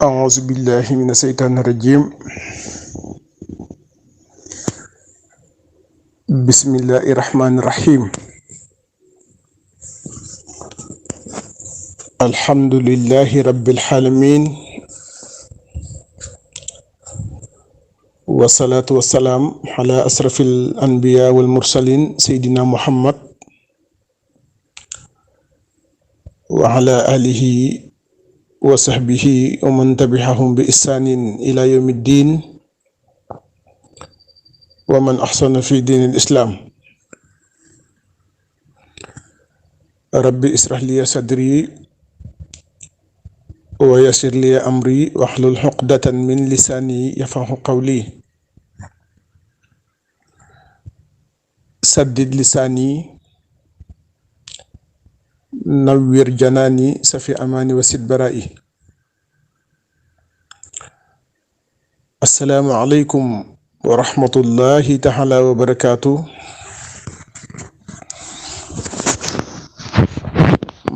أعوذ بالله من الشيطان الرجيم. بسم الله الرحمن الرحيم. الحمد لله رب العالمين، والصلاة والسلام على أشرف الأنبياء والمرسلين سيدنا محمد وعلى آله وصحبه ومن تبعهم بإحسان إلى يوم الدين، ومن أحسن في دين الإسلام. ربي اشرح لي صدري ويسر لي أمري واحلل عقدة من لساني يفقهوا قولي. سدد لساني نوّر جناني سفي أماني وسد برائي. السلام عليكم ورحمة الله تعالى وبركاته.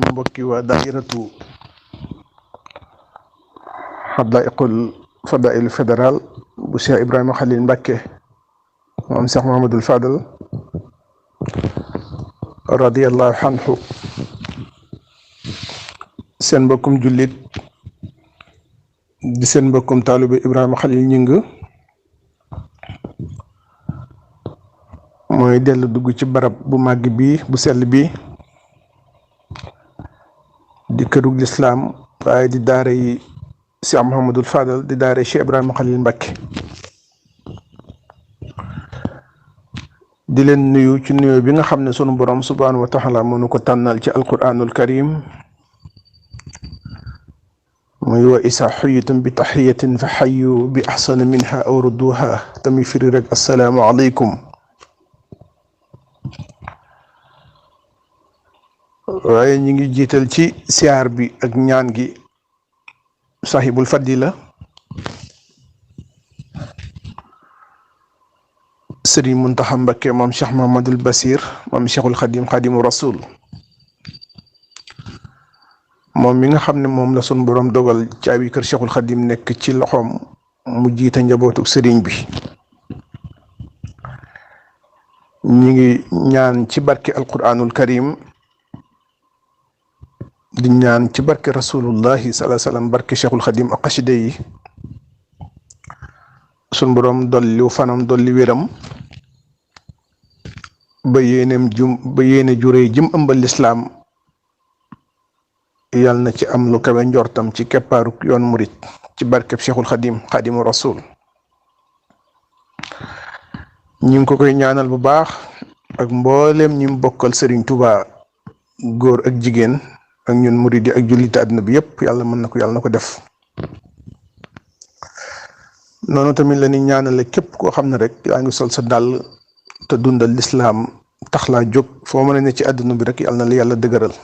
mbokki waa daairatu Hadaiqul Fadail fédéral bu Cheikh Ibrahima Khalil Mbacké moom Cheikh Mouhamadul Fadal radiyallahu anhu, seen mbokkum jullit di seen mbokkum taalibe Ibrahima Khalil Ñing mooy dellu dugg ci barab bu màgg bi bu sell bi di kërug lislaam, waaye di daara yi Cheikh Mouhamadul Fadal di daara Cheikh Ibrahima Khalil Mbacké. di leen nuyu ci nuyu bi nga xam ne sunu borom subhanahu wa taala mënu ko tànnal ci alquranul karim, muy wa isa xuyitum bi taxiyatin fa xayu bi axsana minha aw rudduha, tamit firi rek assalaamu aleykum. waaye ñi ngi jiital ci siyaar bi ak ñaan gi sahibul fadila Sëriñ Muntaxa Mbakke moom Cheikh Mahamadul Basir moom Cheikhul Xadim Xadimu Rasul, moom mi nga xam ne moom la sun borom dogal caabi kër Cheikhul Xadim nekk ci loxoom mu jiite njabootu sëriñ bi. ñi ngi ñaan ci barke alquranul karim, di ñaan ci barke rasulullahi salaa sallam, barke Cheikhul Xadim ak xasida yi, sun borom dolli fanam dolli wéram ba yéene juree jëm ëmbal lislaam yàlla na ci am lu kawe njortam ci keppaaruk yoon murit ci barkeb Cheikhul Xadim Xadimu Rasul. ñi ngi ko koy ñaanal bu baax ak mbooleem ñi mu bokkal Sëriñ Tuubaa, góor ak jigéen ak ñun murid yi ak jullite àdduna bi yépp, yàlla mën na ko, yàlla na ko def. noonu tamit la ni ñaanale képp koo xam ne rek yaa ngi sol sa dàll te dundal lislaam tax laa jóg, foo mën a ne ci àdduna bi rek yàlla na la yàlla dëgëral.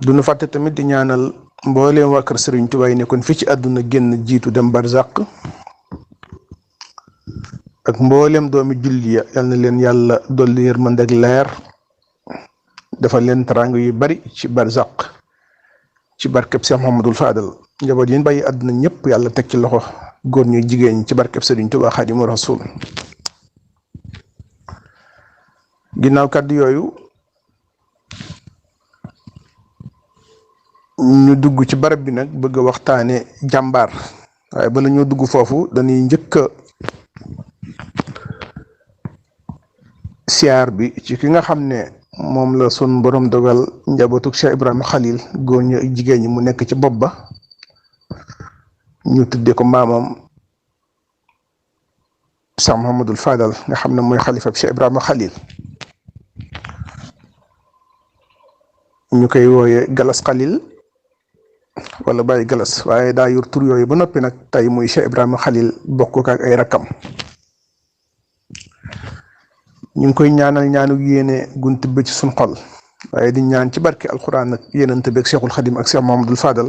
duñu fàtte tamit di ñaanal mbooleem waa kër Sëriñ Tuubaa yi nekkoon fii ci àdduna génn jiitu dem barzaq, ak mbooleem doomi julli ya yàlla na leen yàlla dolli yërmande ak leer, dafa leen teraanga yu bari ci barzaq ci barkeb Cheikh Mouhamadul Fadal. njaboot yi ñu bàyyi àdduna ñëpp yàlla teg ci loxo góor ñu jigéen ci barkeb Sëriñ Tuubaa Xaadimu Rasuul. ginnaaw kàddu yooyu ñu dugg ci barab bi nag bëgg a waxtaane jàmbaar, waaye bala ñoo dugg foofu dañuy njëkk a siyaar bi ci ki nga xam ne moom la sun borom dogal njabootuk Cheikh Ibrahima Khalil, góor ñi ak jigéen ñi mu nekk ci bopp ba, ñu tuddee ko maamam Cheikh Mouhamadul Fadal nga xam ne mooy xalifa Cheikh Ibrahima Khalil. ñu koy wooye Galas Khalil wala Baye Galas, waaye daa yor tur yooyu ba noppi nag tey muy Cheikh Ibrahima Khalil bokk ak ay rakkam. ñu ngi koy ñaanal ñaanu yéene gun tibb ci suñ xol, waaye di ñaan ci barke alquran ak yéenante beeg Cheikhul Xadim ak Cheikh Mouhamadul Fadal,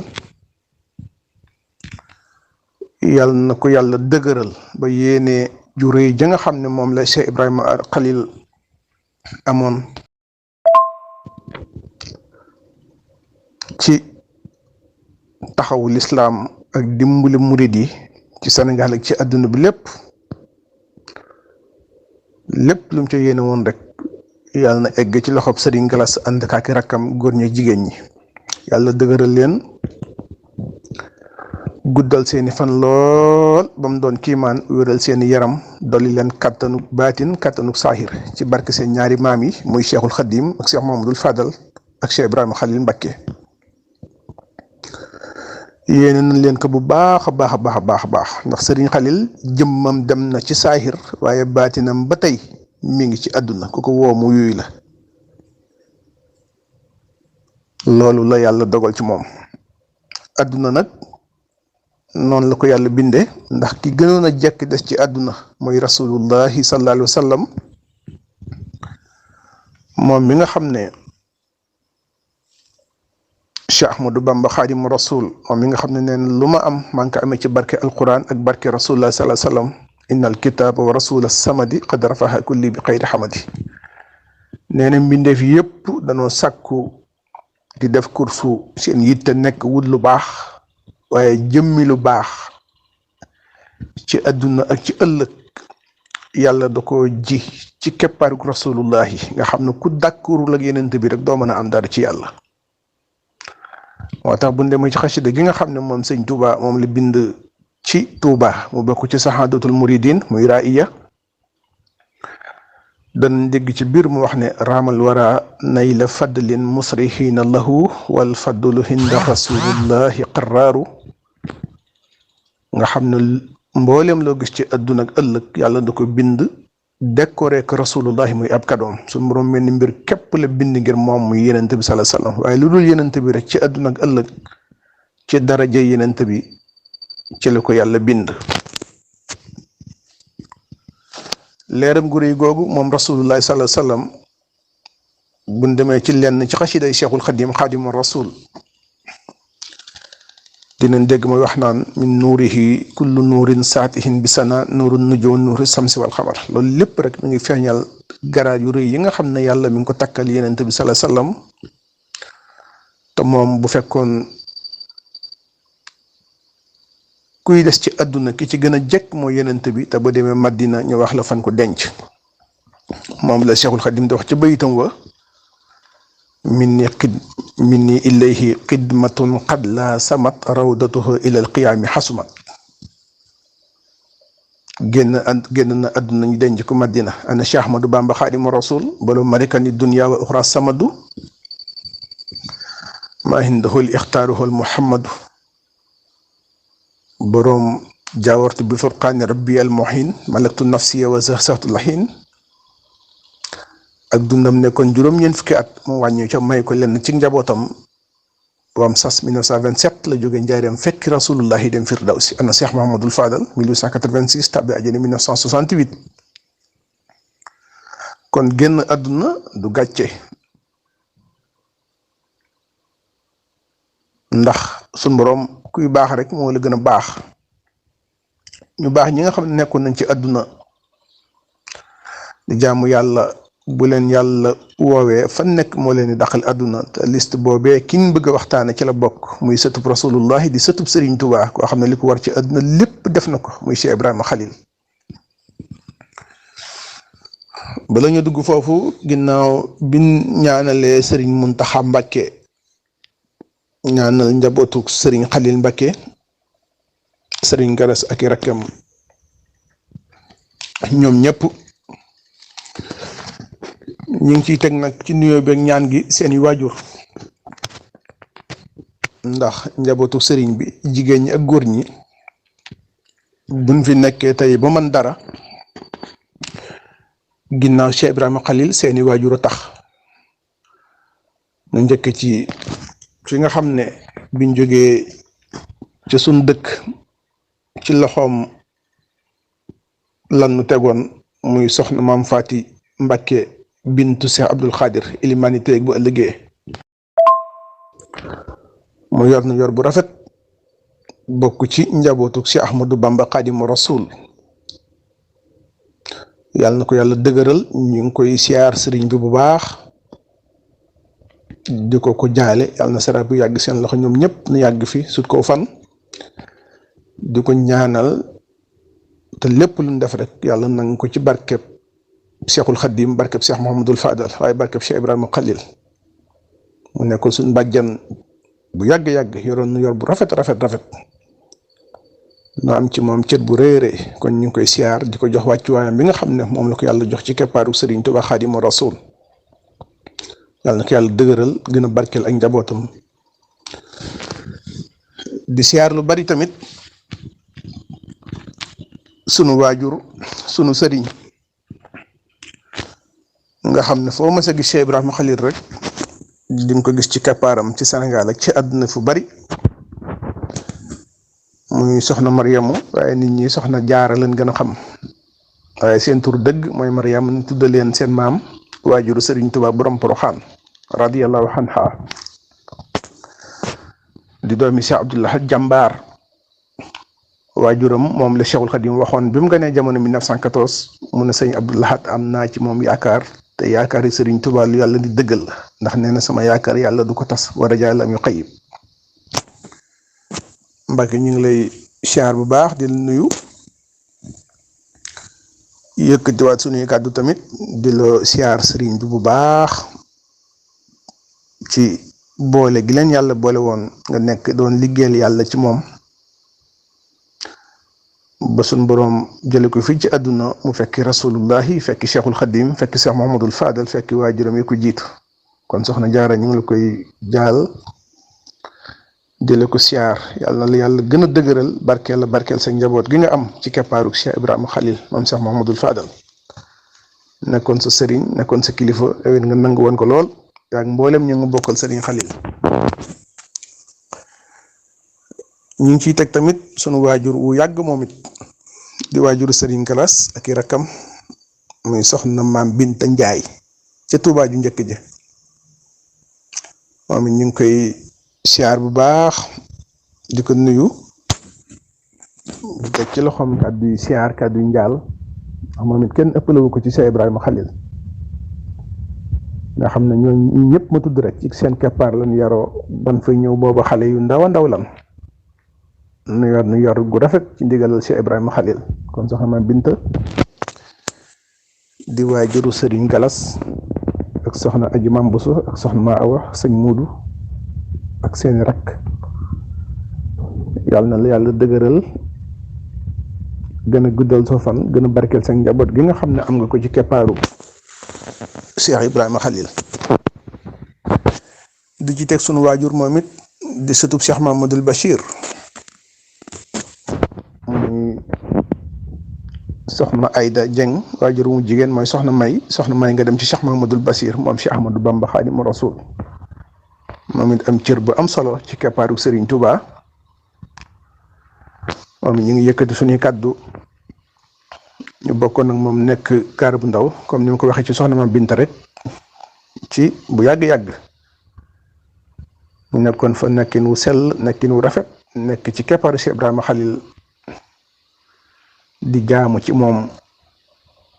yàlla na ko yàlla dëgëral ba yéene ju rëy ja nga xam ne moom la Cheikh Ibrahima Khalil amoon ci taxawu lislaam ak dimbali murid yi ci Sénégal ak ci àdduna bi lépp lu mu ca yéene woon rek yàlla na egg ci loxob Serigne Gallas ànd ak rakkam góor ñi ak jigéen ñi yàlla dëgëral leen guddal seeni fan lool ba mu doon kiimaan wéral seeni yaram dolli leen kàttanuk baatin kàttanuk saahir ci barke seen ñaari maam yi muy Cheikhul Khadim ak Cheikh Mamadou Fadal ak Cheikh Ibrahima Khalil Mbacké yéene nañ leen ko bu baax a baax ndax Serigne Khalil jëmmam dem na ci saahir waaye baatinam ba tey mi ngi ci àdduna ku ko woo mu yuy la loolu la yàlla dogal ci moom àdduna nag noonu la ko yàlla bindee ndax ki gënoon a jekk des ci àdduna mooy rasulullahi sallallahu alayhi wa sallam moom mi nga xam ne Cheikh Ahmadou Bamba Xaadimu Rasul moom mi nga xam ne neen lu ma am maa ngi ko amee ci barke alquran ak barke rasulullah sallallahu alayhi wa sallam innal kitaaba wa rasula samadi qad rafaha kulli bi xayri xamadi nee na mbindeef yépp danoo sàkku di def kursu seen yitte nekk wut lu baax waaye jëmmi lu baax ci àdduna ak ci ëllëg yàlla da ko ji ci keppaaruk rasulullahi nga xam ne ku dàkkurul ak yenent bi rek doo mën a am dara ci yàlla moo tax bu demee ci xasida gi nga xam ne moom sëñ Touba moom la bind ci Touba mu bokk ci saxaadatul muridin muy raaya dan dégg ci biir mu wax ne raamal wara nay la fadlin musrihina lahu wal fadlu hinda rasulillahi qaraaru nga xam ne mboolem loo gis ci àdduna ak ëllëg yàlla da ko bind décoré ko rasulullahi muy ab kadoom su borom mel ni mbir képp la bind ngir moom muy yenent bi sallallahu alayhi wasallam waaye lu dul yenent bi rek ci àdduna ak ëllëg ci daraja yenent bi ci la ko yàlla bind leeram gu réy googu moom rasulullahi sallallahu alayhi wasallam buñ demee ci lenn ci xasiday Cheikhul Khadim Xaadimu Rasul dinañ dégg mooy wax naan min nuurihi kullu nuurin saatihin bi sana nuuru nujuum nuuru samsi wal xamar loolu lépp rek mi ngi feeñal garaat yu rëy yi nga xam ne yàlla mi ngi ko takkal yenent bi sallallahu alayhi wasallam te moom bu fekkoon kuy des ci àdduna ki ci gën a jekk mooy yenent bi te ba demee Madina ñu wax la fan ko denc moom la Cheikhul Khadim di wax ci bayitam wa minni ilayhi xidmatun qad la samat rawdatuhu ila alqiyaami xasumat génn na àdduna ñu denc ko Madina ana Cheikh Ahmadou Bamba Xaadimu Rasul balo marikani dunya wa uxra samadu ma hindahu l ixtaaruhu l muhammadu boroom jaawartu bi furqaani rabbi al muhin malaktu nafsiya wa zahsahtu lahin ak dundam nekkoon juróom-ñeent fukki at mu wàññi ca may ko lenn ci njabootam wam sas 1927 la jóge njaareem fekk rasulullahi dem firdawsi ana Cheikh Mahamadul Fadal 1886 tabbi ajani 1968 kon génn àdduna du gàcce ndax suñ boroom kuy baax rek moo la gën a baax ñu baax ñi nga xam ne nekkoon nañ ci àdduna di jaamu yàlla bu leen yàlla woowee fan nekk moo leen di daqal àdduna te liste boobee ki ñu bëgg a waxtaane ci la bokk muy sëtub rasulullahi di sëtub Serigne Touba koo xam ne li ko war ci àdduna lépp def na ko muy Cheikh Ibrahima Khalil bala ñu dugg foofu ginnaaw bin ñaanalee Serigne Mountakha Mbacké ñaanal njabootu Serigne Khalil Mbacké Serigne Gallas ak i rakkam ñoom ñëpp ñu ngi ciy teg nag ci nuyoo beeg ñaan gi seeni waajur ndax njabootu sëriñ bi jigéen ñi ak góor ñi buñ fi nekkee tey ba man dara ginnaaw Cheikh Ibrahima Khalil seeni waajur a tax ñu njëkk ci fi nga xam ne biñ jógee ci suñ dëkk ci loxoom lan nu tegoon muy soxna maam Faati Mbacké bintu Cheikh Abdul Xaadir ilimaani teeg bu ëllëgee mu yor na yor bu rafet bokk ci njabootu Cheikh Ahmadou Bamba Xaadimu Rasul yàlla na ko yàlla dëgëral ñu ngi koy siyaar sëriñ bi bu baax di ko jaale yàlla na sara bu yàgg seen loxo ñoom ñëpp nu yàgg fi sut koo fan di ko ñaanal te lépp lu ñu def rek yàlla nang ko ci barkeb Cheikhul Khadim barkeb Cheikh Mouhamadul Fadal waaye barkeb Cheikh Ibrahima Khalil mu nekkoon suñu bàjjan bu yàgg-yàgg yoroon nu yor bu rafet nu am ci moom cër bu réeré kon ñu ngi koy siyaar di ko jox wàccuwaayam bi nga xam ne moom la ko yàlla jox ci keppaaru Serigne Touba Khadimu Rasul yàlla na ko yàlla dëgëral gën a barkeel ak njabootam di siyaar lu bari tamit sunu waajur sunu sëriñ nga xam ne foo mës a gis Cheikh Ibrahima Khalil rek di nga ko gis ci keppaaram ci Sénégal ak ci àdduna fu bari muy soxna Mariamu waaye nit ñi soxna Jaara leen gën a xam waaye seen tur dëgg mooy Mariam ñu tudda leen seen maam waajuru Serigne Touba borom Poroxaan radiyallahu anha di doomi Cheikh Abdoulaye jàmbaar waajuram moom la Cheikhul Khadim waxoon bi mu gënee jamono 1914 mu ne sëñ Abdoulaye am naa ci moom yaakaar te yaakaari Serigne Touba lu yàlla di dëggal la ndax nee na sama yaakaar yàlla du ko tas war a jaay lam yu xayib Mbacke ñu ngi lay siyaar bu baax di la nuyu yëkkatiwaat suñuy kàddu tamit di la siyaar sëriñ bi bu baax ci boole gi leen yàlla boole woon nga nekk doon liggéeyal yàlla ci moom ba suñ boroom jële ko fii ci àdduna mu fekki rasulullahi fekki Cheikhul Khadim fekki Cheikh Mouhamadul Fadal fekki waajuram yi ko jiitu kon soxna Jaara ñu ngi la koy jaal di la ko siyaar yàlla na la yàlla gën a dëgëral barkeel sa njaboot gi nga am ci keppaaruk Cheikh Ibrahima Khalil moom Cheikh Mouhamadul Fadal nekkoon sa sëriñ nekkoon sa kilifa ewet nga nangu woon ko lool yaag mboolem ñu ngi bokkal sëriñ Khalil ñu ngi ciy teg tamit sunu waajur wu yàgg moom it di waajuru sëriñ Galas ak i rakkam muy soxna maam Binta Njaay ca Tuubaa ju njëkk ja moom it ñu ngi koy siyaar bu baax di ko nuyu di teg ci loxoom kàddu yu siyaar kàddu yu njaal ndax moom it kenn ëppalewu ko ci Cheikh Ibrahima Khalil nga xam ne ñooñu ñëpp ma tudd rek ci seen keppaar lañu yaroo ban fay ñëw booba xale yu ndaw a ndaw lan nu yor gu rafet ci ndigalal Cheikh Ibrahima Khalil kon soxna ma Binta di waajuru Sëriñ Galas ak soxna Aji Mam Buso ak soxna Ma Awa sëñ Muudu ak seeni rakk yàlla na la yàlla dëgëral gën a guddal soo fan gën a barkeel sa njaboot gi nga xam ne am nga ko ci keppaaru Cheikh Ibrahima Khalil di ci teg sunu waajur moom it di sëtub Cheikh Mamadul Bachir muy soxna Ayda Jeng waajur mu jigéen mooy soxna May nga dem ci Cheikh Mamadul Bachir moom Cheikh Ahmadou Bamba Xaadimu Rasuul moom it am cër bu am solo ci keppaaru Serigne Touba moom ñu ngi yëkkati suñuy kàddu ñu bokkoon nag moom nekk kaar bu ndaw comme ni ma ko waxee ci soxna ma Binta rek ci bu yàgg-yàgg ñu nekkoon fa nekkin wu sell nekkin wu rafet nekk ci keppaaru Cheikh Ibrahima Khalil di jaamu ci moom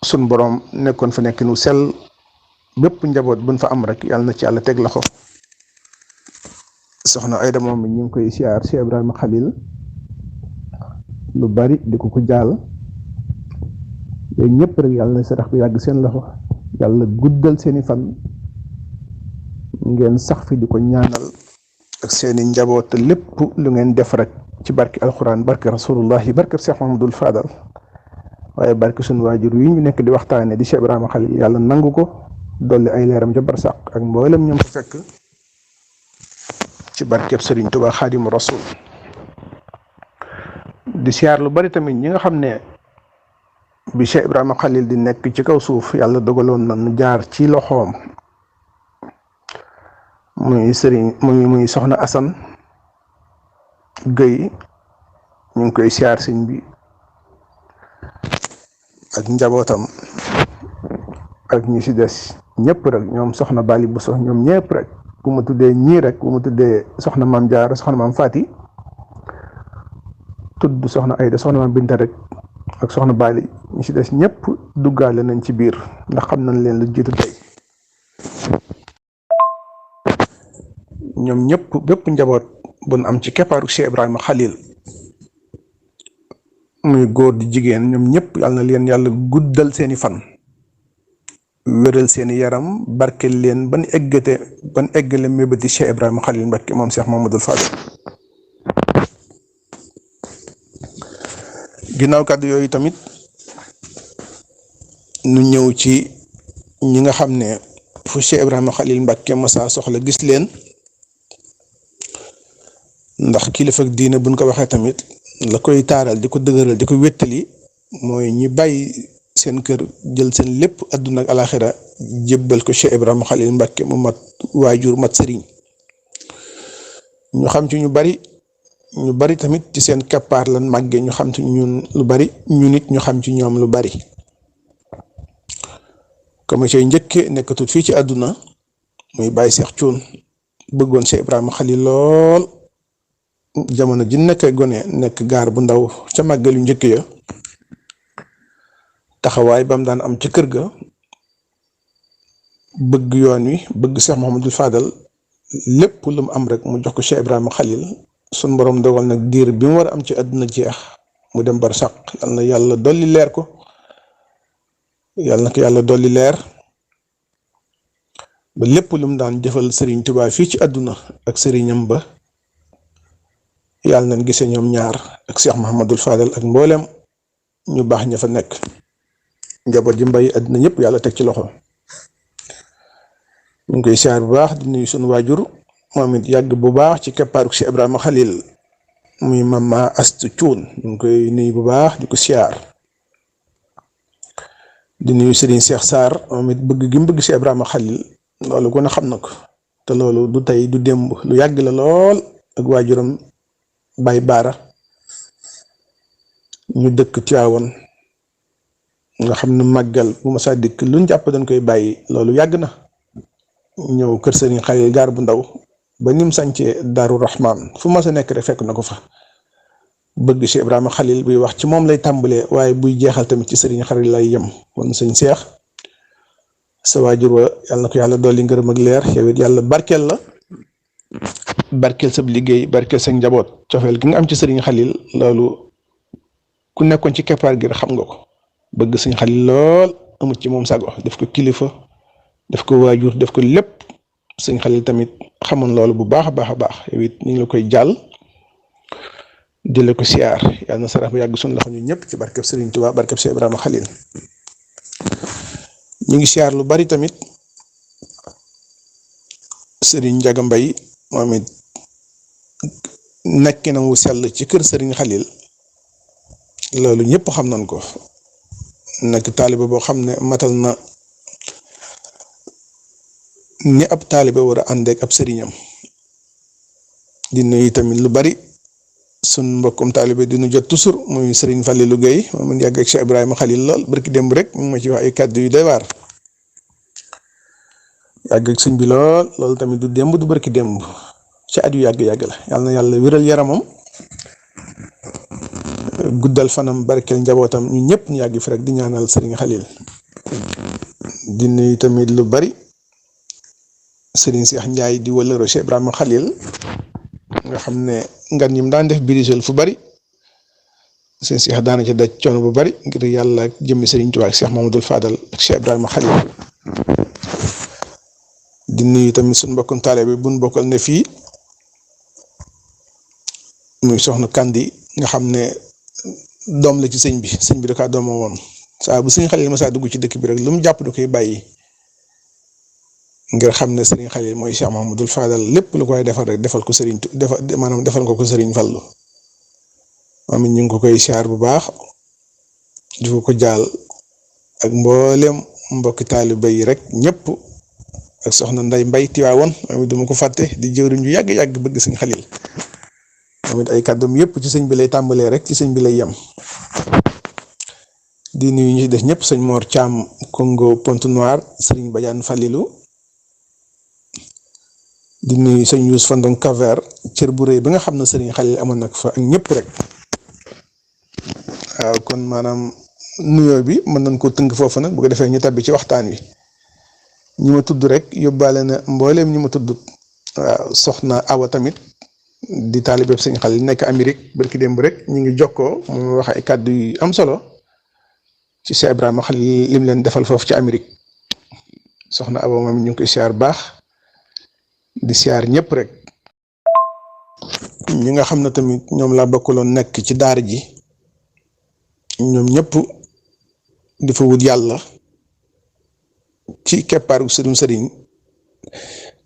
sun borom nekkoon fa nekkin wu sell bépp njaboot buñ fa am rek yàlla na ci yàlla teg loxo soxna Ayda moom ñu ngi koy siyaar Cheikh Ibrahima Khalil lu bari di ko jaal yooyu ñëpp rek yàlla na sarax bi yàgg seen loxo yàlla guddal seeni fan ngeen sax fi di ko ñaanal ak seeni njaboot lépp lu ngeen def rek ci barki alquran barki rasulullahi barki Cheikh Mahamadul Fadal waaye barki sunu waajur yi ñu nekk di waxtaane di Cheikh Ibrahima Khalil yàlla nangu ko dolli ay leeram ca barsàq ak mboolem ñoom fa fekk ci barkeb Serigne Touba Xaadimu Rasul di siyaar lu bari tamit ñi nga xam ne bi Cheikh Ibrahima Khalil di nekk ci kaw suuf yàlla dogaloon na nu jaar ci loxoom muy soxna Assane Gueye ñu ngi koy siyaar sëñ bi ak njabootam ak ñi ci des ñëpp rek ñoom soxna Bali Bousso ñoom ñëpp rek bu ma tuddee ñii rek bu ma tuddee soxna maam Jaara soxna maam Fati tudd soxna Ayda soxna maam Binta rek ak soxna Bali ñi ci des ñëpp duggaale nañ ci biir ndax xam nañ leen lu jiitu tey ñoom ñëpp bépp njaboot bu am ci keppaaru Cheikh Ibrahima Khalil muy góor di jigéen ñoom ñëpp yàlla na leen yàlla guddal seeni fan wéral seeni yaram barkel leen ban eggale mébati Cheikh Ibrahima Khalil Mbacké moom Cheikh Mamadou Fadal. ginnaaw kàddu yooyu tamit nu ñëw ci ñi nga xam ne fu Cheikh Ibrahima Khalil Mbacké masa soxla gis leen, ndax kilifa ak diine buñ ko waxee tamit la koy taaral di ko dëgëral di ko wéttali mooy ñi bàyyi seen kër jël seen lépp àdduna ak alaxira jébbal ko Cheikh Ibrahima Khalil Mbacké mu mat waajur mat sëriñ. ñu xam ci ñu bari tamit ci seen kappaar lan màggee, ñu xam ci ñun lu bari, ñu nit ñu xam ci ñoom lu bari. comme ci njëkke nekkatut fii ci àdduna muy bàyyi Seex Cuun bëggoon Cheikh Ibrahima Khalil lool, jamono ji nekk gone nekk gaar bu ndaw ca màggalu njëkk ya, taxawaay bam daan am ci kër ga, bëgg yoon wi bëgg Cheikh Mouhamadul Fadal, lépp lu mu am rek mu jox ko Cheikh Ibrahima Khalil. sun borom dogal nag diir bi mu war a am ci àdduna jeex mu dem barsàq, yal na yàlla dolli leer ko, yal na ko yàlla dolli leer ba lépp lu mu daan jëfal Serigne Touba fii ci àdduna ak sëriñam ba yàlla nañ gisee ñoom ñaar ak Cheikh Mouhamadul Fadal ak mboolem ñu baax ña fa nekk, njaboot ji mbay àdduna ñëpp yàlla teg ci loxo. ñu ngi koy siyaar bu baax di nuyu sunu waajur moom it yàgg bu baax ci keppaaru Cheikh Ibrahima Khalil muy mama Astu Cuun, ñu ngi koy nuyu bu baax di ko siyaar. di nuyu Serigne Cheikh Sarr moom it bëgg gi mu bëgg Cheikh Ibrahima Khalil loolu gën a xam na ko, te loolu du tey du démb, lu yàgg la lool. ak waajuram Baye Baara ñu dëkk Tiwaawan nga xam ne màggal bu ma saa dikk luñ jàpp dañ koy bàyyi, loolu yàgg na. ñëw kër Serigne Khalil gaar bu ndaw ba nim sancee Daaru Rahman fu ma sa nekk rek fekk na ko fa. bëgg Cheikh Ibrahima Khalil buy wax ci moom lay tàmbalee, waaye buy jeexal tamit ci Serigne Khalil lay yem. kon sëñ Cheikh sa waajur wa yàlla na ko yàlla dolli ngërëm ak leer, yow it yàlla barkeel la, barkeel sa liggéey, barkeel sa njaboot. cofeel gi nga am ci Serigne Khalil loolu ku nekkoon ci keppaar gi xam nga ko. bëgg sëñ Khalil lool, amut ci moom sago, def ko kilifa, def ko waajur, def ko lépp. sëñ Khalil tamit xamoon loolu bu baax a baax a baax. yow it ñu ngi la koy jàll di la ko siyaar, yàlla na sarax ba yàgg suñu loxo ñu ñëpp ci barkeb Serigne Touba, barkeb Cheikh Ibrahima Khalil. ñu ngi siyaar lu bari tamit Serigne Ndiaga Mbaye moom it nekk na wu sell ci kër Serigne Khalil, loolu ñëpp xam nañ ko. nekk taaliba boo xam ne matal na ni ab taaliba war a ànd ak ab sëriñam. di nuyu tamit lu bari sun mbokkum taaliba di nu jot toujours muy Serigne Fallilou Gueye moom it yàgg ak Cheikh Ibrahima Khalil lool, barki démb rek mu ma ci wax ay kàddu yu doy waar. yàgg ak sëñ bi lool, loolu tamit du démb du barki démb, ci at yu yàgg-yàgg la. yàlla na yàlla wéral yaramam, guddal fanam, barkeel njabootam, ñu ñëpp ñu yàgg fi rek di ñaanal Serigne Khalil. di nuyu tamit lu bari Serigne Cheikh Ndiaye di wëllëro Cheikh Ibrahima Khalil nga xam ne ngan ñi mu daan def birisel fu bari seen Cheikh daana ci daj coono bu bari ngir yàlla ak jëmmi Serigne Touba ak Cheikh Mamadou Fadal ak Cheikh Ibrahima Khalil. di nuyu tamit suñu mbokkum taalibe bi buñ bokkal ne fii muy soxna Kandi nga xam ne doom la ci sëñ bi da kaa dooma woon. saa bu Serigne Khalil ma saa dugg ci dëkk bi rek lu mu jàpp da koy bàyyi ngir xam ne Serigne Khalil mooy Cheikh Mamadou Fadal, lépp lu koy defal rek defal ko Serigne maanaam defal nga ko Serigne Fallou. moom it ñu ngi ko koy siyaar bu baax di ko jaal ak mboolem mbokki taaliba yi rek ñëpp, ak soxna Nday Mbay Tiwaawoon moom it duma ko fàtte, di jëwriñ ju yàgg bëgg Serigne Khalil. moom it ay kàddum yëpp ci sëñ bi lay tàmbalee rek ci sëñ bi lay yem. di nuyu ñu ci des ñëpp, sëñ Mor Thiam Congo Pointe-Noire, Serigne Badiane Fallilou. di nuyu sëñ Youssou Fandong Kaver, cër bu rëy ba nga xam ne Serigne Khalil amoon nag fa ak ñëpp rek. waaw kon maanaam nuyoo bi mën nañ koo tënk foofu nag bu ko defee ñu tabbi ci waxtaan wi. ñi ma tudd rek yóbbaale na mbooleem ñi ma tudd waaw soxna Awa tamit di taalibe sëñ Xalil nekk Amérique barki démb rek ñu ngi jokkoo mu wax ay kàddu yu am solo ci Cheikh Ibrahima Xalil lim leen defal foofu ci Amérique soxna Awa moom ñu ngi koy siyaar baax di siyaar ñëpp rek ñi nga xam ne tamit ñoom laa bokkaloon nekk ci daara ji ñoom ñëpp di fa wut yàlla ci keppaaru sëriñ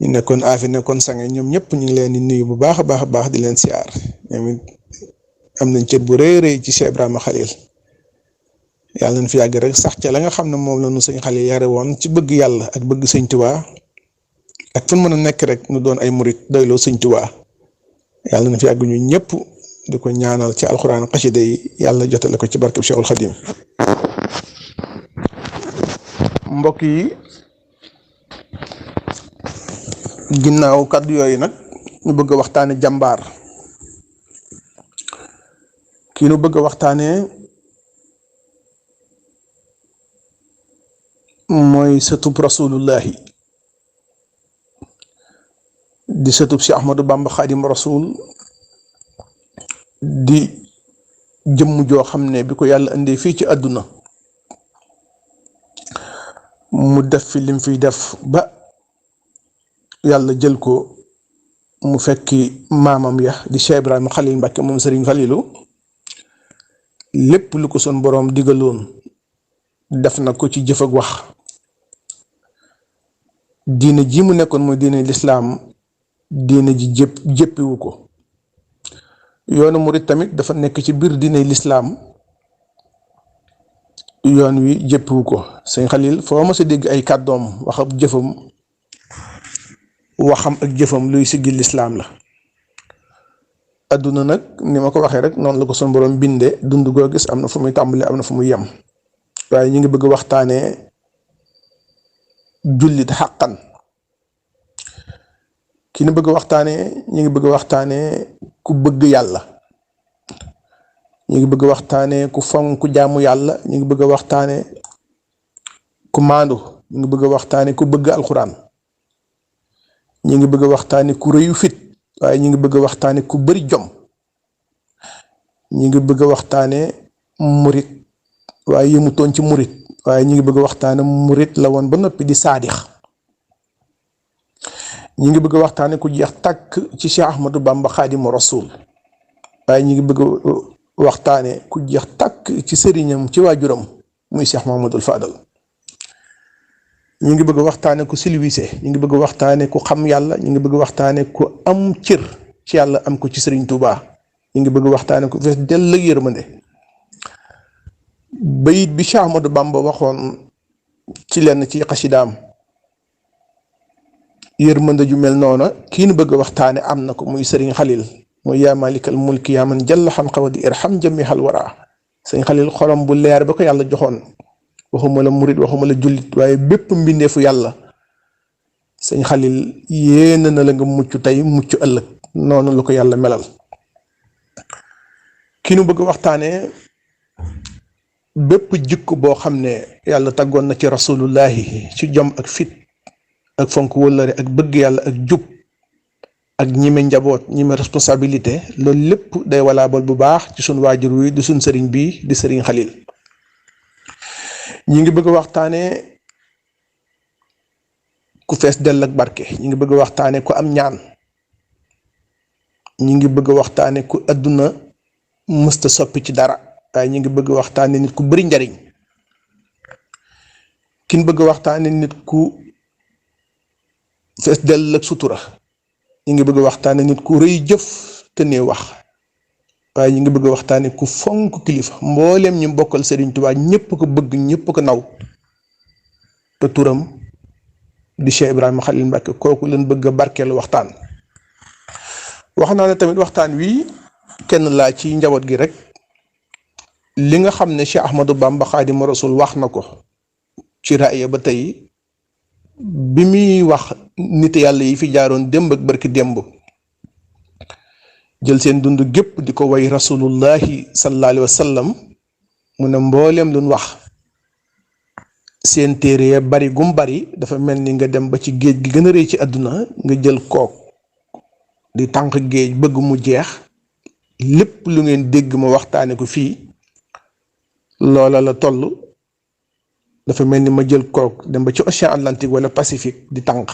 ñu nekkoon aafi nekkoon sange ñoom ñëpp ñu ngi leen di nuyu bu baax a baax a baax di leen siyaar ñoom it am nañ cër bu rëy rëy ci Cheikh Ibrahima Xalil yàlla nañ fi yàgg rek sax ca la nga xam ne moom la nu sëñ Xalil yare woon ci bëgg yàlla ak bëgg sëñ Tuubaa ak fu mën a nekk rek nu doon ay murit doyloo sëñ Tuubaa yàlla na fi yàgg ñu ñëpp di ko ñaanal ci alxuraan xasida yi yàlla jotale ko ci barkeb Cheikhul Xadim. mbokk yi ginnaaw kàddu yooyu nag ñu bëgg a waxtaane jàmbaar kii nu bëgg a waxtaane mooy sëtub rasulullahi di sëtub si Ahmadou Bamba Xaadim Rasul di jëmm joo xam ne bi ko yàlla indee fii ci àdduna mu def fi lim fiy def ba yàlla jël ko mu fekki maamam ya di Cheikh Ibrahima Xalil Mbàkke moom Sëriñ Falilu lépp lu ko son boroom digaloon def na ko ci jëf ak wax diine ji mu nekkoon mooy diine lislaam diine ji jéppiwu ko yoonu murit tamit dafa nekk ci biir diine lislaam yoon wi jéppiwu ko sëñ Xalil foo ma sa dégg ay kàddoom waxam ak jëfam luy siggi lislaam la adduna nag ni ma ko waxee rek noonu la ko son borom binde dund goo gis am na fu muy tàmbali am na fu muy yem waaye ñu ngi bëgg waxtaanee jullit xàqan ki ñu bëgg waxtaanee ñu ngi bëgg waxtaanee ku bëgg yàlla ñu ngi bëgg waxtaanee ku fonk jaamu yàlla ñu ngi bëgg waxtaanee ku maandu ñu ngi bëgg waxtaanee ku bëgg alxuraan ñu ngi bëgg waxtaanee ku rëyu fit waaye ñu ngi bëgg waxtaanee ku bari jom ñu ngi bëgg waxtaanee murit waaye yëmutoon ci murit waaye ñu ngi bëgg waxtaanee murit la woon ba noppi di saadix ñu ngi bëgg waxtaane ku jeex tàkk ci Cheikh Ahmadou Bamba Xaadimu Rasul waaye ñu ngi bëgg waxtaane ku jeex tàkk ci sëriñam ci waajuram muy Cheikh Mahamadul Fadal ñu ngi bëgg waxtaane ku silwise ñu ngi bëgg waxtaane ku xam yàlla ñu ngi bëgg waxtaane ku am cër ci yàlla am ko ci Sëriñ Tuubaa ñu ngi bëgg waxtaane ku fees dell ak yërmande bayit bi Cheikh Ahmadou Bamba waxoon ci lenn ci xasidaam yërmande ju mel noona kii nu bëgg waxtaane am na ko muy Sëriñ Xalil mooy yaa malikal mulki yaa man jalla xam xawadi irham jamihal wara Sëriñ Xalil xolam bu leer ba ko yàlla joxoon waxuma la murit waxuma la jullit waaye bépp mbindeefu yàlla Sëriñ Xalil yéena na la nga mucc tey mucc ëllëg noonu la ko yàlla melal kii nu bëgg waxtaane bépp jikko boo xam ne yàlla taggoon na ci rasulullahi ci jom ak fit ak fonk wëllëre ak bëgg yàlla ak jub ak ñime njaboot ñime responsabilité loolu lépp day walaabal bu baax ci suñ waajur wi di suñ sëriñ bii di Sëriñ Xalil ñi ngi bëgg a waxtaane ku fees dell ak barke ñi ngi bëgg a waxtaane ku am ñaan ñi ngi bëgg a waxtaane ku àdduna mësta soppi ci dara waaye ñi ngi bëgg a waxtaane nit ku bari njariñ kin bëgg a waxtaane nit ku fees dell ak sutura ñi ngi bëgg a waxtaane nit ku rëy jëf te ne wax waaye ñi ngi bëgg a waxtaane ku fonk kilifa mbooleem ñu bokkal Sëriñ Tuubaa ñëpp ko bëgg ñëpp ko naw te turam di Cheikh Ibrahima Xalil Mbàkke kooku leen bëgg a barkeelu waxtaan wax naa ne tamit waxtaan wi kenn laa ci njaboot gi rek li nga xam ne Cheikh Ahmadou Bamba Xaadimu Rasul wax na ko ci raaya ba tey bi muy wax nit yàlla yi fi jaaroon démb ak barki démb jël seen dund gépp di ko way rasulullahi sallallahu alayhi wa sallam mu ne mbooleem luñ wax seen téere ya bari gum bari dafa mel ni nga dem ba ci géej gi gën a rëy ci àdduna nga jël kook di tànk géej bëgg mu jeex lépp lu ngeen dégg ma waxtaane ko fii loola la toll. dafa mel ni ma jël kook dem ba ci océan Atlantique wala Pacifique di tànk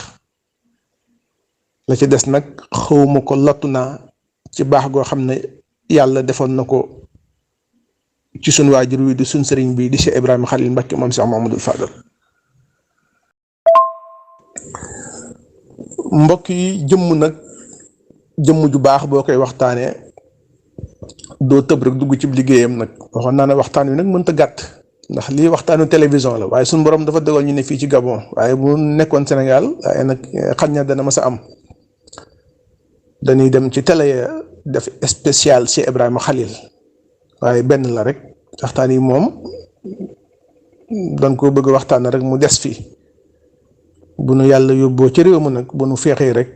la ci des nag xawma ko lottu naa ci baax goo xam ne yàlla defoon na ko ci sun waajur wi di sun sëriñ bi di Cheikh Ibrahima Khalil Mbacké moom Cheikh Mouhamadoul Fadal. mbokk yi jëmm ju baax boo koy waxtaanee doo tëb rek dugg ci liggéeyam nag waxoon naa ne waxtaan wi nag mënta gàtt ndax lii waxtaanu télévision la waaye suñu borom dafa dogal ñu ne fii ci Gabon waaye bu nekkoon Sénégal waaye nag xañ na dana mas a am dañuy dem ci télé def spécial Cheikh Ibrahima Khalil waaye benn la rek waxtaan yi moom dañ ko bëgg waxtaan rek mu des fii bu nu yàlla yóbboo ci réew mi nag bu nu feexee rek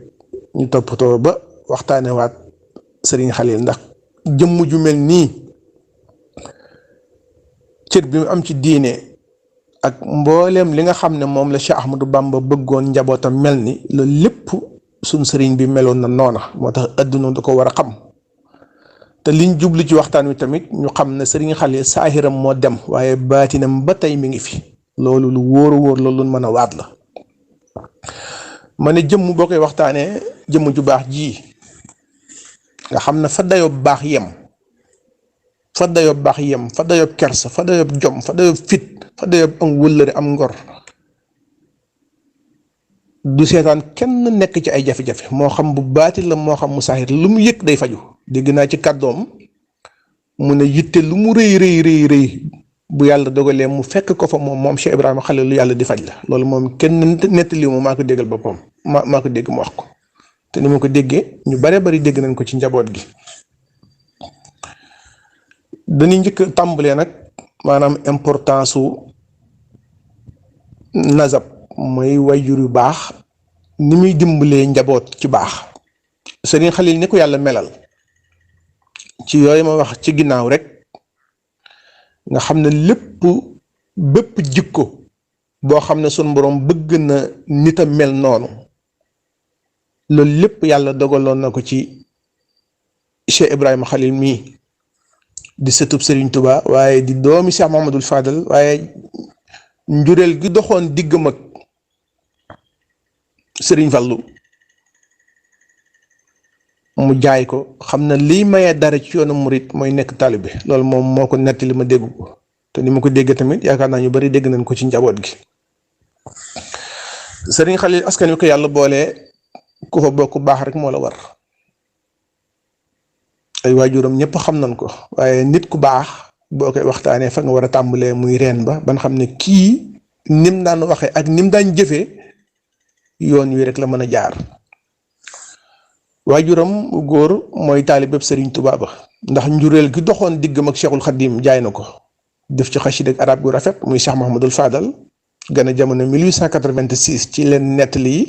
ñu toppatoo ba waxtaane waat Serigne Khalil ndax jëmm ju mel nii cër bi mu am ci diine ak mbooleem li nga xam ne moom la Cheikh Ahmadou Bamba bëggoon njabootam mel ni loolu lépp suñ sëriñ bi meloon na noona moo tax adduna da ko war a xam te liñ jublu ci waxtaan wi tamit ñu xam ne Serigne Khalil saahiram moo dem waaye baatinam ba tey mi ngi fi loolu lu wóor a wóor loolu mën a waat la ma ne jëmm boo koy waxtaanee jëmm ju baax ji nga xam ne fa dayoo baax yem fa dayoo kersa fa dayoo jom fa dayoo fit fa dayoo am wëllëre am ngor du seetaan kenn nekk ci ay jafe-jafe moo xam bu baati la moo xam mu saahir lu mu yëg day faju dégg naa ci kàddoom mu ne yitte lu mu rëy bu yàlla dogalee mu fekk ko fa moom Cheikh Ibrahima Khalil lu yàlla di faj la loolu moom kenn nettali ma maa ko déggal boppam maa ko dégg mu wax ko te ni ma ko déggee ñu bare bari dégg nañ ko ci njaboot gi. dañuy njëkk tàmbalee nag maanaam importance su nazab mooy wayjur yu baax ni muy dimbalee njaboot ci baax Serigne Khalil ni ko yàlla melal ci yooyu ma wax ci ginnaaw rek nga xam ne bépp jikko boo xam ne sunu borom bëgg na nit a mel noonu loolu lépp yàlla dogaloon na ko ci Cheikh Ibrahima Khalil mii di sëtub Serigne Touba waaye di doomi Cheikh Mouhamadoul Fadal waaye njureel gi doxoon diggam ak Serigne Fallou mu jaay ko xam na lii mayee dara ci yoonu murit mooy nekk taalibe loolu moom moo ko nettali ma dégg ko te ni ma ko dégg tamit yaakaar naa ñu bari dégg nañ ko ci njaboot gi. Serigne Khalil askan wi ko yàlla boole ku fa bokk baax rek moo la war ay waajuram ñëpp xam nañ ko waaye nit ku baax boo koy waxtaanee fa nga war a tàmbalee muy reen ba ban xam ne kii nim daan waxee ak nim daan jëfee yoon wi rek la mën a jaar. waajuram góor mooy taalibeb Serigne Touba ba ndax njureel gi doxoon diggam ak Cheikhul Khadim jaay na ko def ci xasida ak arab gu rafet muy Cheikh Mouhamadoul Fadal gën a jamono 1886 ci leen nettali yi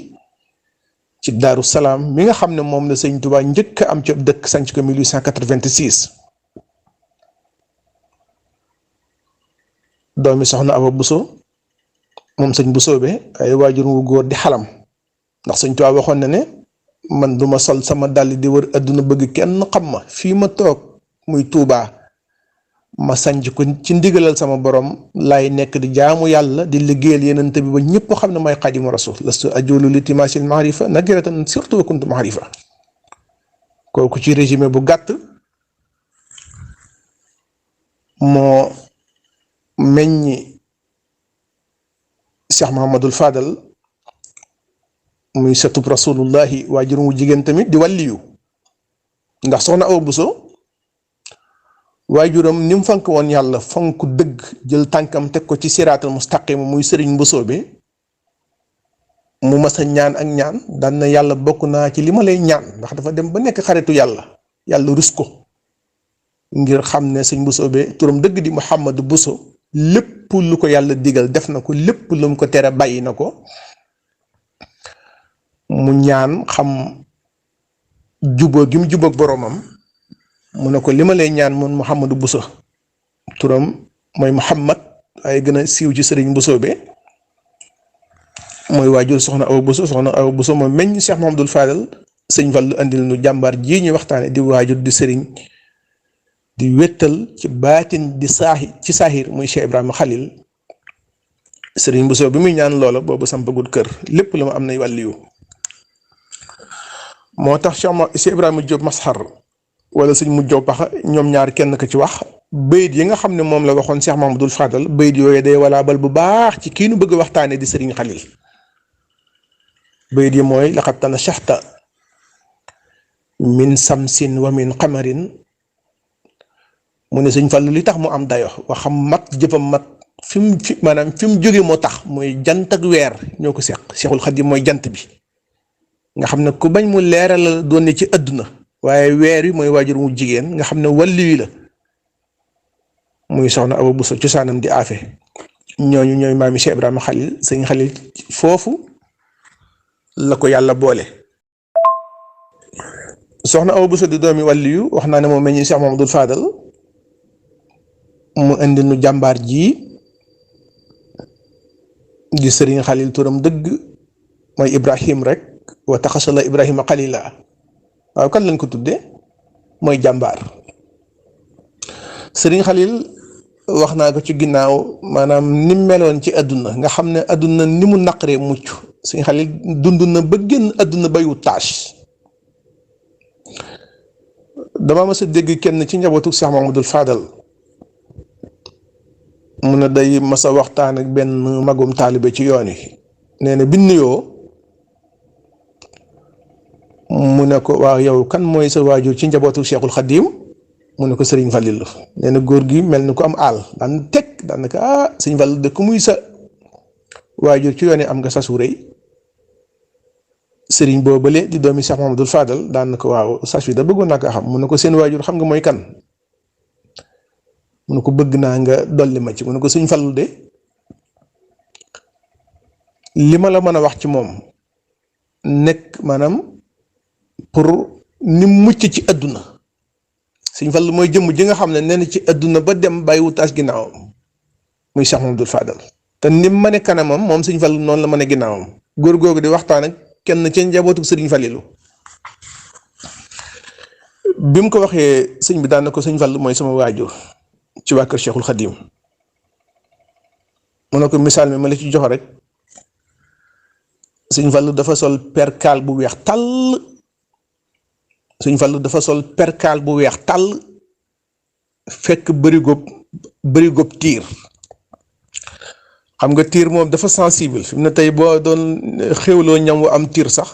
ci Daaru Salaam mi nga xam ne moom la Serigne Touba njëkk am ci dëkk sanc ko 1886 doomi soxna Awa Bousso moom sëñ Bousso be ay waajur wu góor di xalam ndax Serigne Touba waxoon na ne man duma sol sama dàll di wër adduna bëgg kenn xam ma fii ma toog muy Tuubaa ma sanc ko ci ndigalal sama borom laay nekk di jaamu yàlla di liggéeyal yenente bi ba ñëpp xam ne may xaadimu rasul lastu ajulu li timasil mahrifa nakiratan surtout wa kuntu mahrifa kooku ci résumé bu gàtt moo meññi Cheikh Mouhamadoul Fadal muy sëtub rasulullahi waajur wu jigéen tamit di wàlliyu ndax soxna Awa Bousso waajuram ni mu fonk woon yàlla fonk dëgg jël tànkam teg ko ci siraatal mustaqim muy sëriñ Bousso bi mu mas a ñaan ak ñaan daan na yàlla bokk naa ci li ma lay ñaan ndax dafa dem ba nekk xaritu yàlla rus ko ngir xam ne sëñ Bousso bi turam dëgg di Mouhamadou Bousso lépp lu ko yàlla digal def na ko lépp lu mu ko tere bàyyi na ko mu ñaan xam jubóo gi mu jubóog boroomam mu ne ko li ma lay ñaan mun Mouhamadou Bousso turam mooy Mouhamad waaye gën a siiw ci sëriñ Bousso be mooy waajur soxna Awa Bousso moom meññ Cheikh Mouhamadoul Fadal sëñ Fallu andil nu jàmbaar ji ñuy waxtaane di waajur di sëriñ di wéttal ci baatin di ci saahir muy Cheikh Ibrahima Khalil sëriñ Bousso bi muy ñaan loola boobu sampagul kër lépp la ma am nay wàlliyu moo tax Cheikh Ibrahima Diop Masxar wala sëñ mu Diop Paxa ñoom ñaar kenn ko ci wax bayit yi nga xam ne moom la waxoon Cheikh Mamadou Fadal bayit yooyu day walaabal bu baax ci kii nu bëgg waxtaane di sëriñ Khalil bayit yi mooy laqad tanashahta min samsin wa min qamarin mu ne sëñ Fallu li tax mu am dayo waxam mat jëfam mat maanaam fi mu jóge moo tax mooy jant ak weer ñoo ko seq Seexul Xadiim mooy jant bi nga xam ne ku bañ mu leeral doon ne ci àdduna waaye weer wi mooy waajur mu jigéen nga xam ne wàllu wi la muy soxna Awa Bousso cosaanam di aafe ñooñu ñooy maami Cheikh Ibrahima Khalil sëñ Khalil foofu la ko yàlla boole soxna Awa Bousso di doomi wàllu yu wax naa ne moom meññi Cheikh Mamadou Fadal mu indi nu jàmbaar ji di sëriñ Khalil turam dëgg mooy Ibrahim rek wa taxasala Ibrahima Khalila waaw kan lañ ko tuddee mooy jàmbaar sëriñ Khalil wax naa ko ci ginnaaw maanaam ni meloon ci àdduna nga xam ne àdduna ni mu naqaree mucc sëriñ Khalil dund na ba génn àdduna bayu tâche dama mas a dégg kenn ci njabootu Cheikh Mamadou Fadal mu ne day mas a waxtaan ak benn magum taalibe ci yoon yi nee na bi nuyoo mu ne ko waaw yow kan mooy sa waajur ci njabootu Cheikhul Khadim mu ne ko Serigne Fallilou nee na góor gi mel ni ko am aal daan teg daan na ko Serigne Fallilou de ku muy sa waajur ci yoon yi am nga sasu rëy Serigne boobale di doomi Cheikh Mamadou Fadal daan na ko waaw sas wi da bëggoon naa ko xam mu ne ko seen waajur xam nga mooy kan mu ne ko bëgg naa nga dolli ma ci mu ne ko Serigne Fallou de li ma la mën a wax ci moom nekk maanaam pour ni mucc ci àdduna Serigne Fallou mooy jëmm ji nga xam ne nee na ci àdduna ba dem bàyyi wutaas ginnaawam muy Cheikh Mamadou Fadal te ni mu mane kanamam moom Serigne Fallou noonu la mane ginnaawam góor googu di waxtaan ak kenn ci njabootu Serigne Fallilou bi mu ko waxee sëñ bi daan na ko Serigne Fallou mooy sama waajur ci waa kër Cheikhul Khadim mu ne ko misaal mi ma la ci jox rek Serigne Fallou dafa sol perkaal bu weex tàll Serigne Fallou dafa sol perkaal bu weex tàll fekk bëri góob tiir xam nga tiir moom dafa sensible fi mu ne tey boo doon xéwloo ñam wa am tiir sax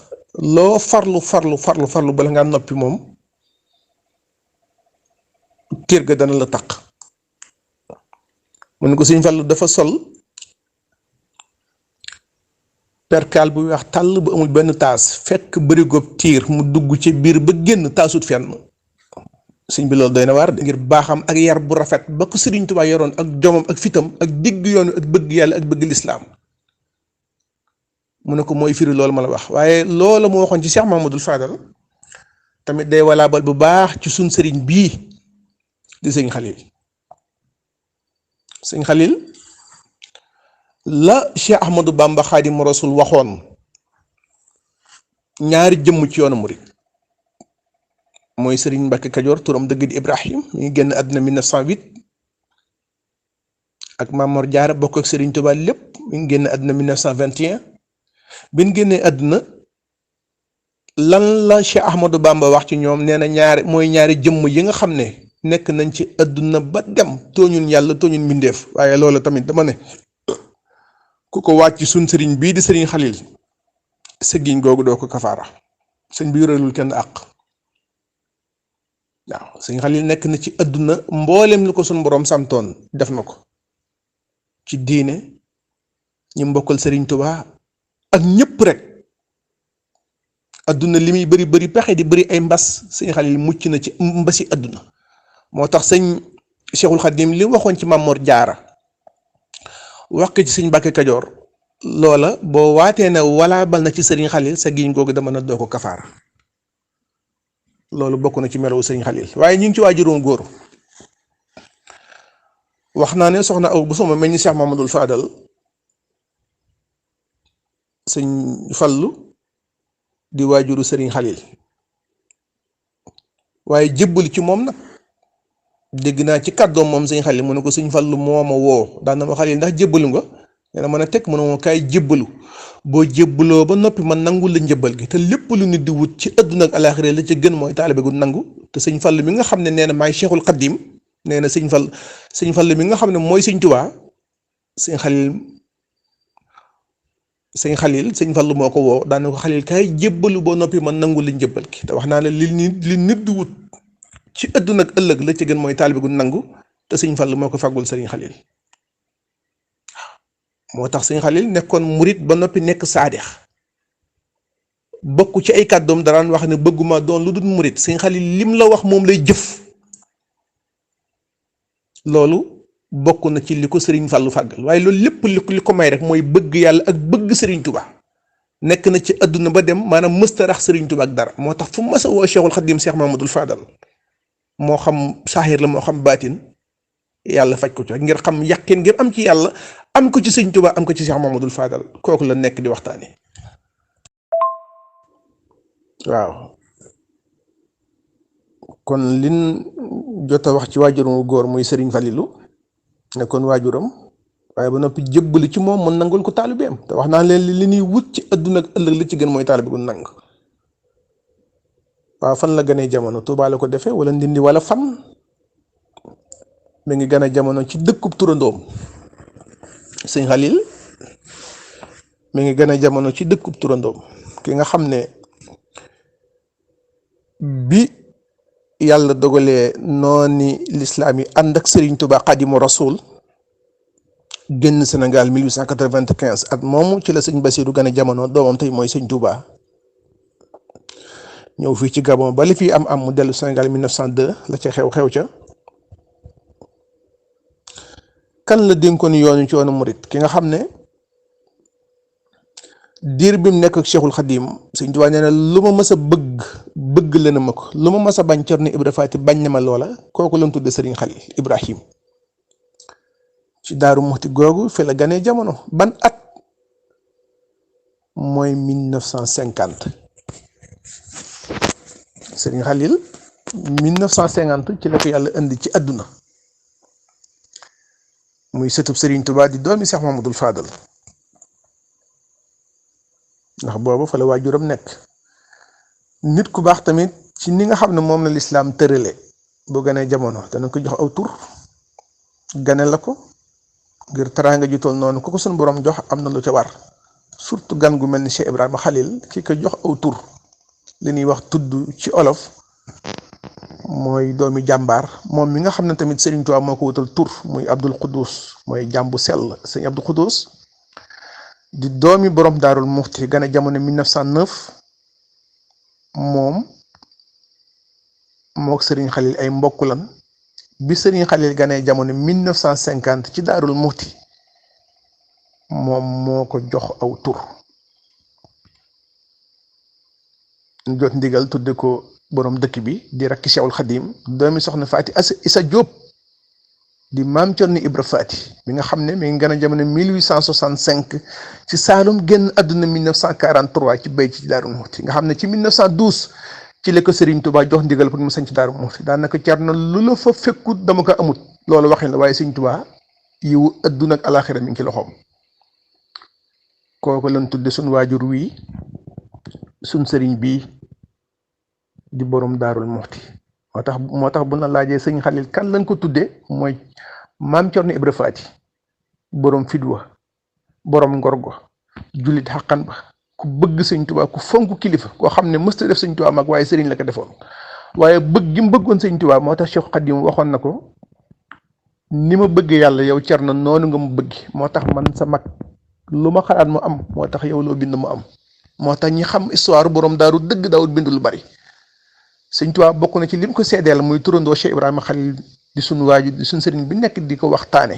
loo farlu bala ngaa noppi moom tiir ga dana la taq mu ne ko Serigne Fallou dafa sol perkaal bu weex tàll bu amul benn taas fekk bëri góob tiir mu dugg ci biir ba génn taasut fenn sëñ bi loolu doy na waar ngir baaxam ak yar bu rafet ba ko Sëriñ Tuubaa yoroon ak jomam ak fitam ak digg yoonu ak bëgg yàlla ak bëgg lislaam mu ne ko mooy firi loolu ma la wax waaye loola mu waxoon ci Cheikh Mamadou Fadal tamit day walaabal bu baax ci suñ sëriñ bii di sëñ Khalil la Cheikh Ahmadou Bamba Xaadimu Rasul waxoon ñaari jëmm ci yoonu murid mooy Serigne Mbacke Kajoor turam dëgg di Ibrahim mi ngi génn àdduna 1908 ak Mamor Diarra bokk ak Serigne Touba lépp mi ngi génn àdduna 1921 bi ñu génnee àdduna lan la Cheikh Ahmadou Bamba wax ci ñoom nee na ñaari jëmm yi nga xam ne nekk nañ ci àdduna ba dem tooñun yàlla tooñun mbindeef waaye loolu tamit dama ne ku ko wàcc suñ sëriñ bii di Serigne Khalil sëggiñ googu doo ko kafaara sëñ bi yorelul kenn àq. waaw sëñ Khalil nekk na ci àdduna mboolem lu ko suñ boroom santoon def na ko ci diine ñi mbokkal Serigne Touba ak ñëpp rek àdduna li muy bari pexe di bari ay mbas sëñ Khalil mucc na ci mbasi àdduna moo tax sëñ Cheikhul Khadim li waxoon ci Mamor Diarra wax ko ci sëñ Mbacke Kajoor loola boo waatee ne wala bal na ci Serigne Khalil sa giñ googu dama na doo ko kafaara loolu bokk na ci melawu Serigne Khalil waaye ñu ngi ci waajuróom góor wax naa ne soxna aw bu sama mel ni Cheikh Mamadou Fadal sëñ Fallu di waajuru sëriñ Xalil waaye jébbal ci moom nag dégg naa ci kàddoom moom sëriñ Xalil mu ne ko sëriñ Fallu moo ma woo daan na ma Xalil ndax jébbalu nga nee na mën a teg mu ne ma kaay jébbalu boo jébbaloo ba noppi man nangul la njëbbal gi te lépp lu nit di wut ci àdduna ak alaaxira la ca gën mooy taalibe gu nangu te sëriñ Fallu mi nga xam ne nee na maay Cheikhul Xadim nee na sëriñ Fallu mi nga xam ne mooy sëriñ Tuubaa sëñ Fallu moo ko woo daan na ko Xalil kaay jébbalu boo noppi man nangu li njëbbal ki te wax naa ne li nit di wut ci àdduna ak ëllëg la ci gën mooy taalibe gu nangu te sëñ Fallu moo ko fàggul sëriñ Xalil moo tax sëñ Xalil nekkoon murit ba noppi nekk saadex bokk ci ay kàddoom daraan wax ne bëgguma doon lu dul murit sëñ Xalil lim la wax moom lay jëf loolu bokk na ci li ko sëriñ Fallu fàggal waaye loolu lépp li ko may rek mooy bëgg yàlla ak bëgg sëriñ Tuubaa nekk na ci àdduna ba dem maanaam mësta rax sëriñ Tuubaa ak dara moo tax fu mas a woo Cheikhul Xadim Cheikh Mamadou Fadal moo xam saaxir la moo xam baatin yàlla faj ko ci ngir xam yàqin ngir am ci yàlla am ko ci sëriñ Tuubaa am ko ci Cheikh Mamadou Fadal kooku la nekk di waxtaane waaw kon lin jot a wax ci waajuram góor muy sëriñ Falilu nekkoon waajuram waaye ba noppi jëbbali ci moom mën nangul ko taalibeem te wax naa leen li ñuy wut ci àdduna ak ëllëg li ci gën mooy taalibe gu nang waaw fan la gënee jamono Tuubaa la ko defee wala Ndindi wala fan mi ngi gën a jamono ci dëkkub turandoom sëñ Xalil mi ngi gën a jamono ci dëkkub turandoom ki nga xam ne bi yàlla dogalee nooni lislaam yi ànd ak Serigne Touba Xadimu Rasul génn Sénégal 1895 at moomu ci la sëñ Basiru gën a jamono doomam tey mooy sëñ Touba ñëw fii ci Gabon ba li fii am mu dellu Sénégal 1902 la ca xew ca kan la dénkoon yoonu ci yoonu murit ki nga xam ne diir bi mu nekk ak Cheikhul Khadim sëñ Tuubaa nee na lu ma mës a bëgg la na ma ko lu ma mës a bañ Cerno Ibra Faati bañ na ma loola kooku lañ tudde Sëriñ Xalil Ibrahim ci Daaru Muxti googu fi la ganee jamono ban at mooy 1950 Sëriñ Xalil 1950 ci la ko yàlla indi ci àdduna muy sëtub Sëriñ Tuubaa di doomi Cheikh Mamadou Fadal ndax boobu fa la waajuram nekk nit ku baax tamit ci ni nga xam ne moom la lislaam tërale bu ganee jamono dana ko jox aw tur gane la ko ngir teraanga ji toll noonu ku ko suñ borom jox am na lu ca war surtout gan gu mel ni Cheikh Ibrahima Khalil ki ko jox aw tur li ñuy wax tudd ci olof mooy doomi jàmbaar moom mi nga xam ne tamit Serigne Touba moo ko wutal tur muy Abdul Quddus mooy jàmbu sell sëñ Abdul Quddus di doomi borom Daarul Muxti gane jamono 1909 moom mook Serigne Khalil ay mbokk lan bi Serigne Khalil gane jamono 1950 ci Daarul Muxti moom moo ko jox aw tur jot ndigal tudde ko borom dëkk bi di rakki Cheikhul Khadim doomi soxna Faati Isa Diop di maam Cerno Ibra Faati bi nga xam ne mi ngi gën a jamono 1865 ci Saalum génn àdduna 1943 ci bay ci Daaru Muxti nga xam ne ci 1912 ci la ko Serigne Touba jox ndigal pour mu sañ ci Daaru Muxti daanaka Cerno lu la fa fekkut dama ko amut loolu waxin la waaye Serigne Touba yiwu àdduna ak alaaxira mi ngi ci loxoom kooku lañ tudde suñ waajur wii suñ sëriñ bii di borom Daarul Muxti moo tax bu na laajee sëñ Xalil kan lañ ko tuddee mooy maam Cerno Ibra Faati borom fidwa borom ngorgo jullit xaqan ba ku bëgg sëñ Tuubaa ku fonk kilifa koo xam ne mësta def sëñ Tuubaa mag waaye sëriñ la ko defoon waaye bëgg gi mu bëggoon sëñ Tuubaa moo tax Cheikh Xadim waxoon na ko ni ma bëgg yàlla yow Cerno noonu nga mu bëgg moo tax man sa mag lu ma xalaat mu am moo tax yow loo bind mu am moo tax ñi xam histoire borom daaru dëgg daawul bind lu bari sëñ Tuubaa bokk na ci lim ko seedeel muy turandoo Cheikh Ibrahima Khalil di suñ waaju di suñ sëriñ bi nekk di ko waxtaane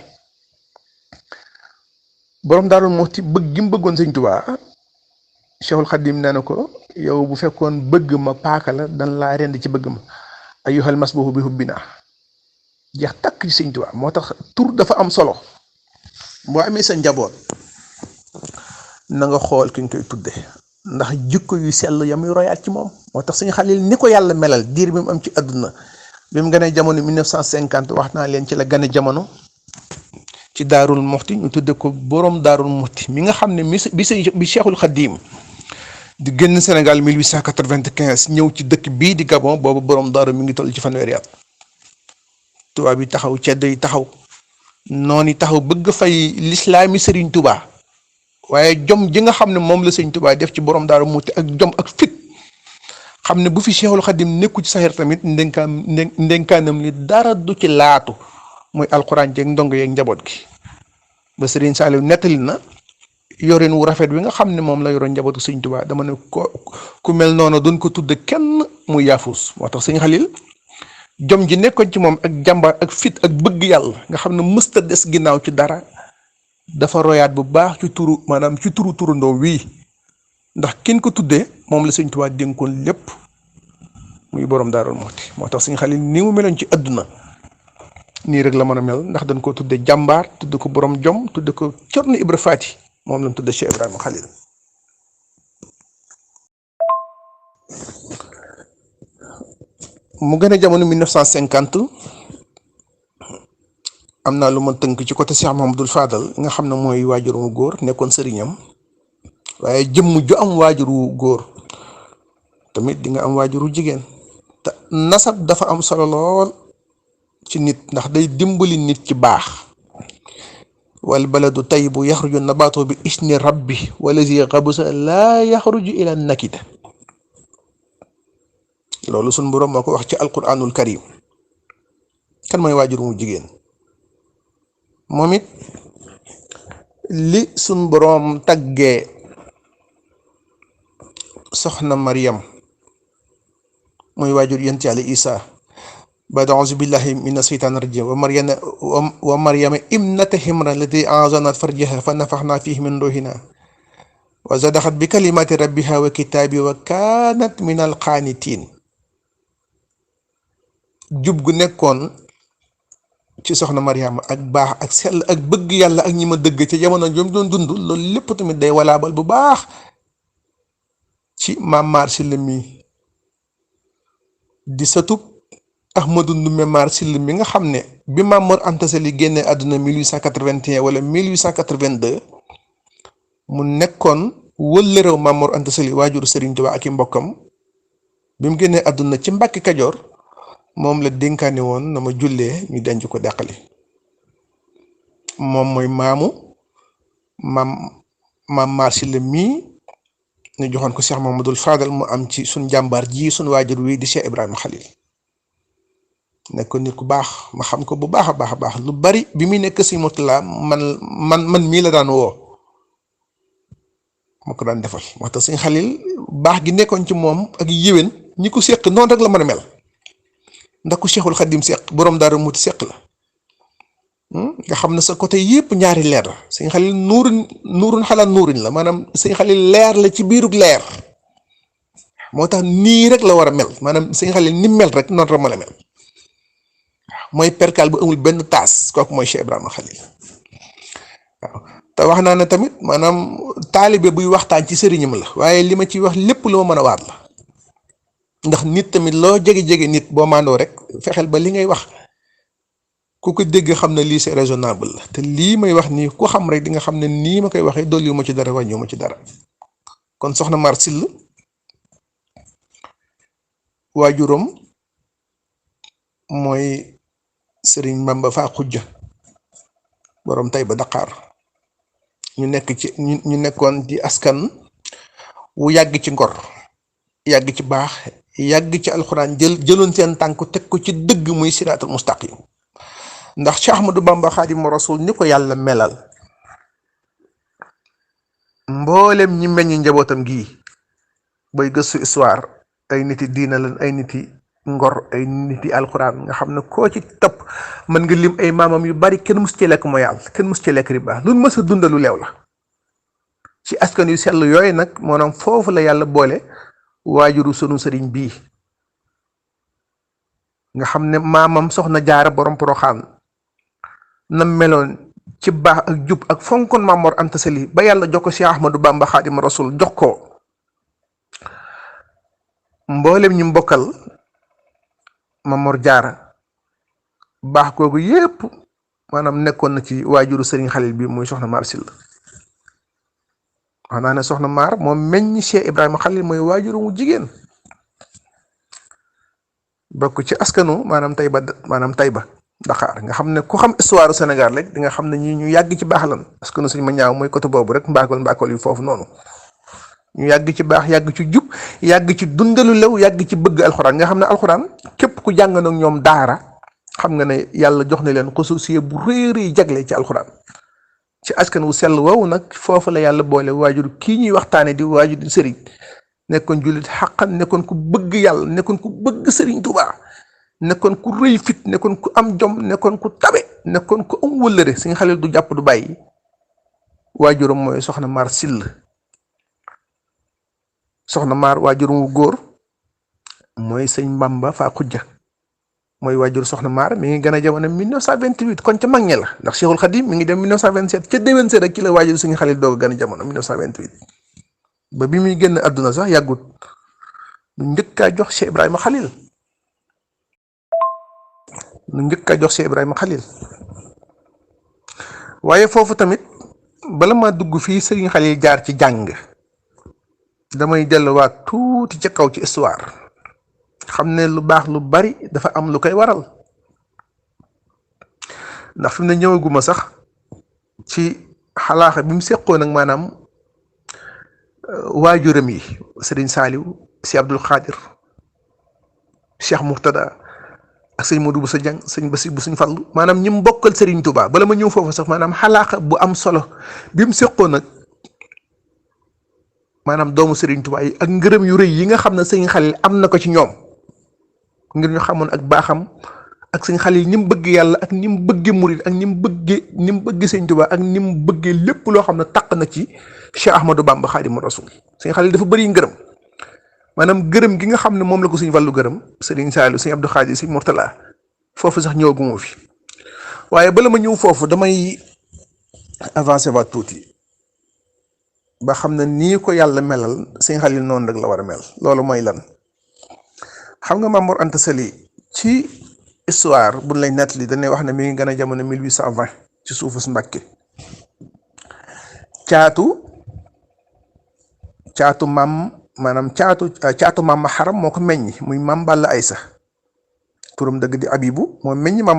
borom Daaru Muxti bëgg gi mu bëggoon sëñ Tuubaa Cheikhul Khadim nee na ko yow bu fekkoon bëgg ma paaka la dan laa rend ci bëgg ma ayyuhal masbuhu bi hubbina jeex takk ci sëñ Tuubaa moo tax tur dafa am solo boo amee sa njaboot na nga xool ki nga koy tudde ndax jikko yu sell yamuy royaat ci moom moo tax Sëñ Xalil ni ko yàlla melal diir bi mu am ci àdduna bi mu gënee jamono 1950 wax naa leen ci la gane jamono ci Daarul Muxti ñu tudde ko borom Daarul Muxti mi nga xam ne bi Cheikhul Khadim di génn Sénégal 1895 ñëw ci dëkk bii di Gabon boobu borom daaru mi ngi toll ci fanweeri at tubaab yi taxaw ceddo yi taxaw noonu yi taxaw bëgg fay lislaami Sëriñ Tuubaa waaye jom ji nga xam ne moom la Sëriñ Tuubaa def ci borom Daaru Muxti ak jom ak fit xam ne bu fi Cheikhul Khadim nekku ci saxir tamit ndénkaanam li dara du ci laatu muy alxuraan jeeg ndongo yeeg njaboot gi ba Sëriñ Saaliw nettali na yorin wu rafet wi nga xam ne moom la yoroon njabootu Sëriñ Tuubaa dama ne ko ku mel noonu doon ko tudde kenn muy yaafus moo tax Sëriñ Xalil jom ji nekkoon ci moom ak jàmbaar ak fit ak bëgg yàlla nga xam ne mësta des ginnaaw ci dara dafa royaat bu baax ci turu maanaam ci turu turandoo wii ndax kenn ko tuddee moom la Sëriñ Tuubaa dénkoon lépp muy borom Daarul Muxti moo tax Sëriñ Xalil ni mu meloon ci àdduna nii rek la mën a mel ndax dañ koo tudde jàmbaar tudde ko borom jom tudde ko Cerno Ibra Faati moom lañ tudde Cheikh Ibrahima Khalil mu gën a jamono 1950 am naa lu ma tënk ci côté Cheikh Mahamadul Fadal nga xam ne mooy waajuru góor nekkoon sëriñam waaye jëmm ju am waajuru góor tamit di nga am waajuru jigéen te nasab dafa am solo lool ci nit ndax day dimbali nit ci baax wal baladu tayyibu yaxruju nabaatu bi isni rabbi walazi xabusa laa yaxruju ila nakida loolu sun boroom moo ko wax ci alquranul karim kan mooy waajur mu jigéen moom it li sun boroom taggee soxna Maryam mooy waajur yonent Yàlla Isa بعد أعوذ بالله من الشيطان الرجيم ومريم ابنة عمران التي أحصنت فرجها فنفخنا فيه من روحنا وصدقت بكلمات ربها وكتابه وكانت من القانتين jub gu nekkoon ci soxna Mariama ak baax ak sell ak bëgg yàlla ak ñi ma dëgg ci jamono jom doon dund loolu lépp tamit day walaabal bu baax ci Maam Mar Sylla mi di satub Ahmadou Ndoumbé Mar Sylla mi nga xam ne bi Maam Mor Anta Sali génne àdduna 1881 wala 1882 mu nekkoon wëllërew Maam Mor Anta Sali waajuru Sëriñ Tuubaa ak i mbokkam bi mu génnee àdduna ci Mbàkke Kajoor moom la dénkaane woon na ma jullee ñu denc ko deqali moom mooy maamu maam Mar Sylla mii ñu joxoon ko Cheikh Mamadou Fadal mu am ci suñ jàmbaar ji suñ waajur wi di Cheikh Ibrahima Khalil nekkoon nit ku baax ma xam ko bu baax a baax lu bari bi muy nekk si Murtala man mii la daan woo ma ko daan defal moo tax Sëñ Xalil baax gi nekkoon ci moom ak yéwén ñi ko seq noonu rek la mën a mel ndax ku Cheikhul Khadim seq borom Daaru Muxti seq la nga xam ne sa côté yëpp ñaari leer la Sëñ Xalil nuurun xalaat nuurin la maanaam Sëñ Xalil leer la ci biirug leer moo tax nii rek la war a mel maanaam Sëñ Xalil ni mel rek noonu rek mën a mel. mooy perkal bu amul benn taas kooku mooy Cheikh Ibrahima Khalil waaw te wax naa ne tamit maanaam taalibe buy waxtaan ci sëriñam la waaye li ma ciy wax lépp lu ma mën a waat la ndax nit tamit loo jege nit boo maandoo rek fexeel ba li ngay wax ku ko dégg xam ne lii c'est raisonnable la te lii may wax nii ku xam rek di nga xam ne nii ma koy waxee dolliwu ma ci dara wàññiwu ma ci dara kon soxna Mar Sylla waajuram mooy Sëriñ Bamba Faa Xujja borom Tayba Dakar ñu nekkoon ci askan wu yàgg ci ngor yàgg ci baax yàgg ci alxuraan jëloon seen tànk teg ko ci dëgg muy siraatul mustaqim ndax Cheikh Ahmadou Bamba Xaadimu Rasuul ni ko yàlla melal mboolem ñi meññ njabootam gii bay gëstu histoire ay niti diina lan ay niti ngor ay niti alxuraan nga xam ne koo ci topp mën nga lim ay maamam yu bari kenn mus ci lekk mooy yàlla kenn mus ci lekk riba lu mës a dundalu leew la ci askan yu sell yooyu nag maanaam foofu la yàlla boole waajuru sunu sëriñ bii nga xam ne maamam soxna jaara borom Poroxaan na meloon ci baax ak jub ak fonkoon Maam Mor Anta Sali ba yàlla jox ko Cheikh Ahmadou Bamba Xaadimu Rasuul jox ko mboolem ñu mbokkal Mamor Jaara baax googu yépp maanaam nekkoon na ci waajuru Serigne Khalil bi muy soxna Mar Sylla wax naa ne soxna Mar moom meññ Cheikh Ibrahima Khalil mooy waajuru mu jigéen bokk ci askanu maanaam Tayba Dakar nga xam ne ku xam histoire Sénégal rek di nga xam ne ñii ñu yàgg ci baax lan askanu Sëñ ma ñaaw mooy côté boobu rek mbaakol yi foofu noonu ñu yàgg ci baax yàgg ci jub yàgg ci dundalu lew yàgg ci bëgg alxuraan nga xam ne alxuraan képp ku jàng nag ñoom daara xam nga ne yàlla jox na leen xusuusiye bu réeri jagle ci alxuraan ci askan wu sell woowu nag foofu la yàlla boole waajur kii ñuy waxtaane di waajur di sëriñ nekkoon jullit xaqan nekkoon ku bëgg yàlla nekkoon ku bëgg sëriñ Tuubaa nekkoon ku rëy fit nekkoon ku am jom nekkoon ku tabe nekkoon ku am wëllëre Sëñ Xalil du jàpp du bàyyi waajuram mooy soxna Mar Sylla soxna Mar waajuram wu góor mooy sëñ Bamba Faa Xujja mooy waajur soxna Mar mi ngi gën a jamono 1928 kon ca mag ñi la ndax Cheikhul Khadim mi ngi dem 1927 ca déwén see rek ci la waajur Sëñ Xalil doog a gën a jamono 1928 ba bi muy génn àdduna sax yàggut nu njëkkaa jox Cheikh Ibrahima Khalil waaye foofu tamit bala ma dugg fii Sëriñ Xalil jaar ci jàng damay delluwaat tuuti ca kaw ci histoire xam ne lu baax lu bari dafa am lu koy waral ndax fi mu ne ñëwaguma sax ci xalaaxa bi mu seqoon ak maanaam waajuram yi Sëriñ Saaliw si Abdul Xaadir Cheikh Murtada ak sëñ Modou bu sa jàng sëñ Basi bu suñ Fallu maanaam ñi mu bokkal Sëriñ Tuubaa bala ma ñëw foofu sax maanaam xalaaxa bu am solo bi mu seqoon nag maanaam doomu Sëriñ Tuubaa yi ak ngërëm yu rëy yi nga xam ne Sëriñ Xalil am na ko ci ñoom ngir ñu xamoon ak baaxam ak Sëriñ Xalil ni mu bëgg yàlla ak ni mu bëggee murid ak ni mu bëggee Sëriñ Tuubaa ak ni mu bëggee lépp loo xam ne taq na ci Cheikh Ahmadou Bamba Xaadimu Rasuul Sëriñ Xalil dafa bëri ngërëm maanaam gërëm gi nga xam ne moom la ko Sëriñ Fallu gërëm Sëriñ Saaliw Sëriñ Abdou Xaadir Sëriñ Murtala foofu sax ñëwaguma fi waaye bala ma ñëw foofu damay avancé waat tuuti ba xam ne nii ko yàlla melal Sëriñ Xalil noonu rek la war a mel loolu mooy lan xam nga Maam Mor Anta Sali ci histoire buñ lay nettali dañuy wax ne mi ngi gën a jamono 1820 ci suufu su Mbàkke caatu maam ma xaram moo ko meññ muy maam Balla Aysa turam dëgg di Abibu moo meññ Maam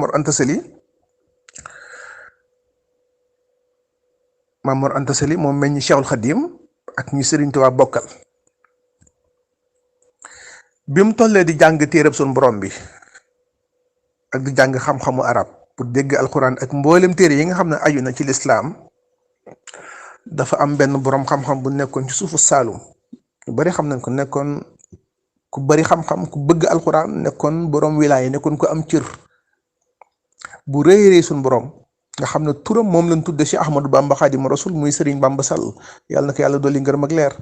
Mor Anta Sali moo meññ Cheikhul Khadim ak ñi Sëriñ Tuubaa bokkal bi mu tollee di jàng téereb sun borom bi ak di jàng xam-xamu arab pour dégg alquran ak mboolem téere yi nga xam ne aju na ci lislaam dafa am benn borom xam-xam bu nekkoon ci suufu Saalum ñu bari xam nañ ko nekkoon ku bari xam-xam ku bëgg alquran nekkoon borom wilaaya nekkoon ku am cër bu rëy sun borom nga xam ne turam moom lañ tudde ci Ahmadou Bamba Xaadimu Rasuul muy Sëriñ Bamba Sall yàlla na ko yàlla dolli ngërëm ak leer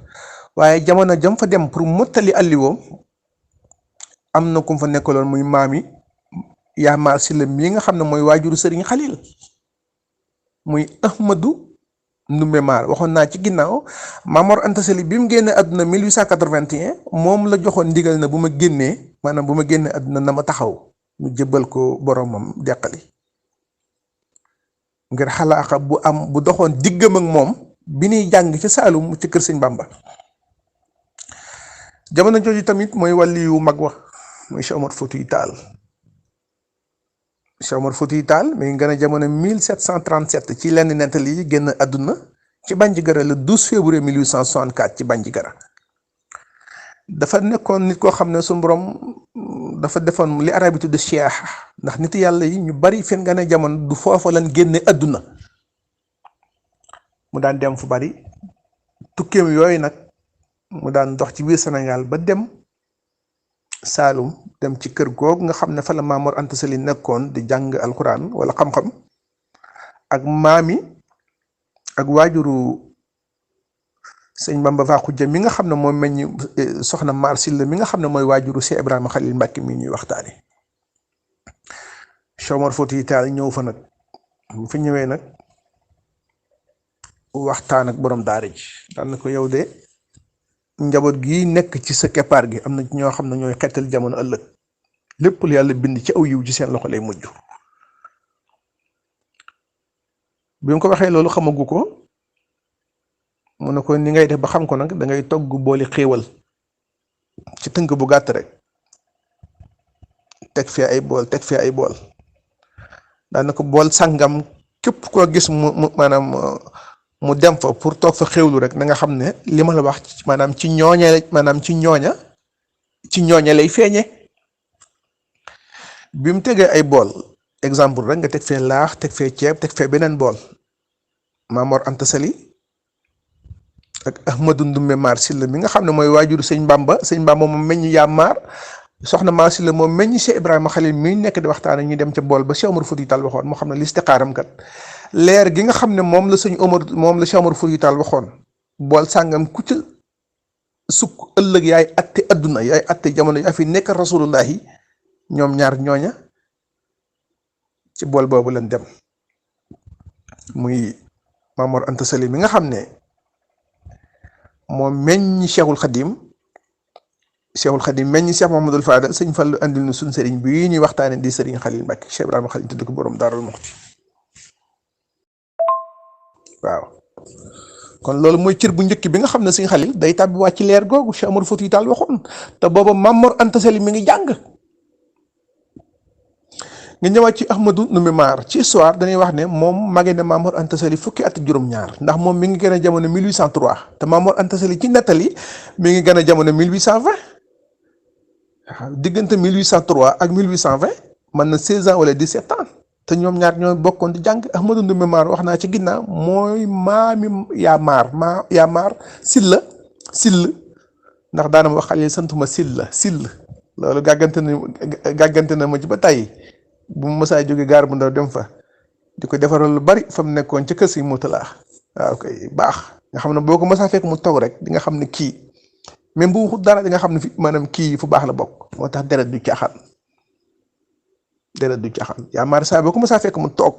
waaye jamono jam fa dem pour mottali alliwoom am na ku fa nekkaloon muy maami yaa Mar Sylla mii nga xam ne mooy waajuru Sëriñ Xalil muy Ahmadou Ndumbe Maar waxoon naa ci ginnaaw Maam Mor Anta Sali bi mu génnee àdduna 1881 moom la joxoon ndigal na bu ma génnee àdduna na ma taxaw ñu jébbal ko boromam deqali ngir xalaaxa bu doxoon diggam ak moom bi ñuy jàng ci Saalum ci kër Sëñ Bamba jamono jooju tamit mooy wàlli yu mag wa muy Cheikh Omar Foutiyou Tall mi ngi gën a jamono 1737 ci lenn nettali yi génn àdduna ci Bandiagara le 12 février 1864 ci Bandiagara dafa nekkoon nit koo xam ne suñu borom dafa defoon li arab yi tudde cheikh ndax nit yàlla yi ñu bari fen nga ne jamono du foofa lan génne àdduna mu daan dem fu bari tukkeem yooyu nag mu daan dox ci biir Sénégal ba dem Saalum dem ci kër googu nga xam ne fa la Maam Mor Anta Sali nekkoon di jàng alquran wala xam-xam ak maami ak waajuru sëñ Bamba Faa Xujja mi nga xam ne moom meññ soxna Mar Sylla mi nga xam ne mooy waajuru Cheikh Ibrahima Khalil Mbàkke mi ñuy waxtaane Cheikh Omar Foutiyou Tall ñëw fa nag mu fi ñëwee nag waxtaan ak borom daara ji daan na ko yow de njaboot gi nekk ci sa keppaar gi am na ci ñoo xam ne ñooy xettal jamono ëllëg lépp lu yàlla bind ci aw yiw ci seen loxo lay mujj. bi mu ko waxee loolu xamagu ko mu ne ko ni ngay def ba xam ko nag da ngay togg booli xéewal ci tënk bu gàtt rek teg fee ay bool teg fee ay bool daanaka bool sàngam képp koo gis maanaam mu dem fa pour toog fa xéwlu rek na nga xam ne li ma la wax maanaam ci ñooña lay feeñe. bi mu tegee ay bool exemple rek nga teg fee laax teg fee ceeb teg fee beneen bool Mamor Anta Sali ak Ahmadou Ndumbe Maar Silla mi nga xam ne mooy waajuru sëñ Bamba moom meññ yaa maar soxna maa Silla moom meññ Cheikh Ibrahima Khalil mi nekk di waxtaan ñu dem ca bool ba Cheikh Omar Fouti Tall waxoon moo xam ne listixaaram kat leer gi nga xam ne moom la Cheikh Omar Fouti Tall waxoon bool sàngam ku ca sukk ëllëg yaay atte adduna yaay atte jamono yaa fi nekk rasulullahi ñoom ñaar ñooña ci bool boobu lañ dem muy Mamor Anta Sali mi nga xam ne moom meññ Cheikhul Khadim meññ Cheikh Mouhamadoul Fadal sëñ Fallu andil nu suñ sëriñ bii ñuy waxtaane di sëriñ Khalil Mbacke Cheikh Ibrahima Khalil tudd ko borom Daarul Muxti waaw kon loolu mooy cër bu njëkk bi nga xam ne sëñ Khalil day tàbbi wàcc ci leer googu Cheikh Omar Fouti Tall waxoon te booba Mamor Anta Sali mi ngi jàng. nga ñëwaat ci Ahmadou Ndumbe Maar ci histoire dañuy wax ne moom mage ne Mamor Anta Sali fukki at juróom-ñaar ndax moom mi ngi gën a jamono 1803 te Mamor Anta Sali ci nettali mi ngi gën a jamono 1820 waaw diggante 1803 ak 1820 mën na 16 ans wala 17 ans te ñoom ñaar ñooy bokkoon di jàng. Ahmadou Ndumbe Maar wax naa ci ginnaaw mooy maami yaa maar Silla ndax daanam wax Xalil santuma Sill loolu gàggante na ma ci ba tey. bu mu mësaa jóge gaar bu ndaw dem fa di ko defaral lu bari fa mu nekkoon ca kër si Murtala waaw kay baax nga xam ne boo ko mësaa fekk mu toog rek di nga xam ne kii même bu waxut dara di nga xam ne fi maanaam kii fu baax la bokk moo tax deret du caaxaan yaa maar saa boo ko mësaa fekk mu toog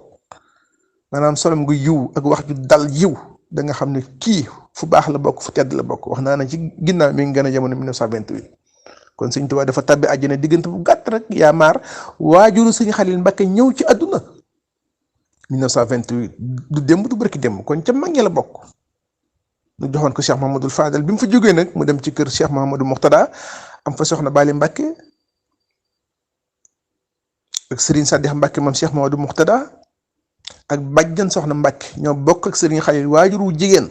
maanaam solom gu yiw ak wax ju dal yiw da nga xam ne kii fu baax la bokk fu tedd la bokk wax naa ne ci ginnaaw mi ngi gën a jamono 1928. kon sëñ Tuubaa dafa tabbi àjjana diggante bu gàtt rek yaa maar waajuru sëñ Xalil Mbàkke ñëw ci àdduna 1928 du démb du barki démb kon ca mag ñi la bokk ñu joxoon ko Cheikh Mouhamadoul Fadal bi mu fa jógee nag mu dem ci kër Cheikh Mouhamadou Mourtada am fa soxna Bali Mbàkke ak Serigne Sadikh Mbàkke moom Cheikh Mouhamadou Mourtada ak bàjjan soxna Mbàkke ñoo bokk ak Serigne Xalil waajuru jigéen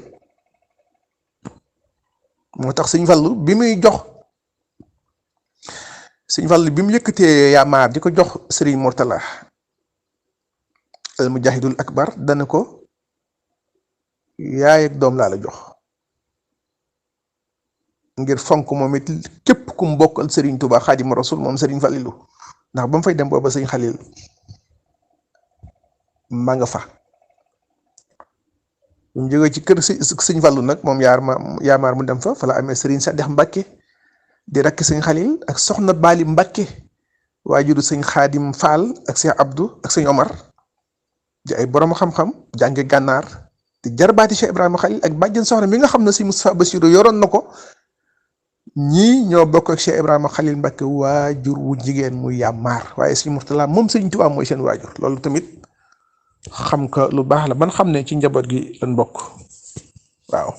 moo tax sëñ Fallu bi muy jox sëñ Fall bi mu yëkkatee yaa maar di ko jox Serigne Mourtala al mujahidul akbar dana ko yaay ak doom laa la jox ngir fonk moom it képp ku mu bokkal Serigne Touba Xaadimu Rasul moom Serigne Fallilu ndax ba mu fay dem booba sëñ Xalil ma nga fa bu mu jógee ci kër sëñ Fallu nag moom yaa maar mu dem fa la amee Serigne Sadikh Mbàkke di rakk sëñ Xalil ak soxna Bali Mbàkke waajuru sëñ Xaadim Fall ak sëñ Abdou ak sëñ Omar di ay borom xam-xam jànge gànnaar di jarbaati Cheikh Ibrahima Xalil ak bàjjen soxna mi nga xam ne si Moustapha Bassirou yoroon na ko ñii ñoo bokk ak Cheikh Ibrahima Xalil Mbàkke waajur wu jigéen muy yàmmaar waaye sëñ Murtala moom sëñ Tuubaa mooy seen waajur loolu tamit xam ko lu baax la ban xam ne ci njaboot gi lañ bokk waaw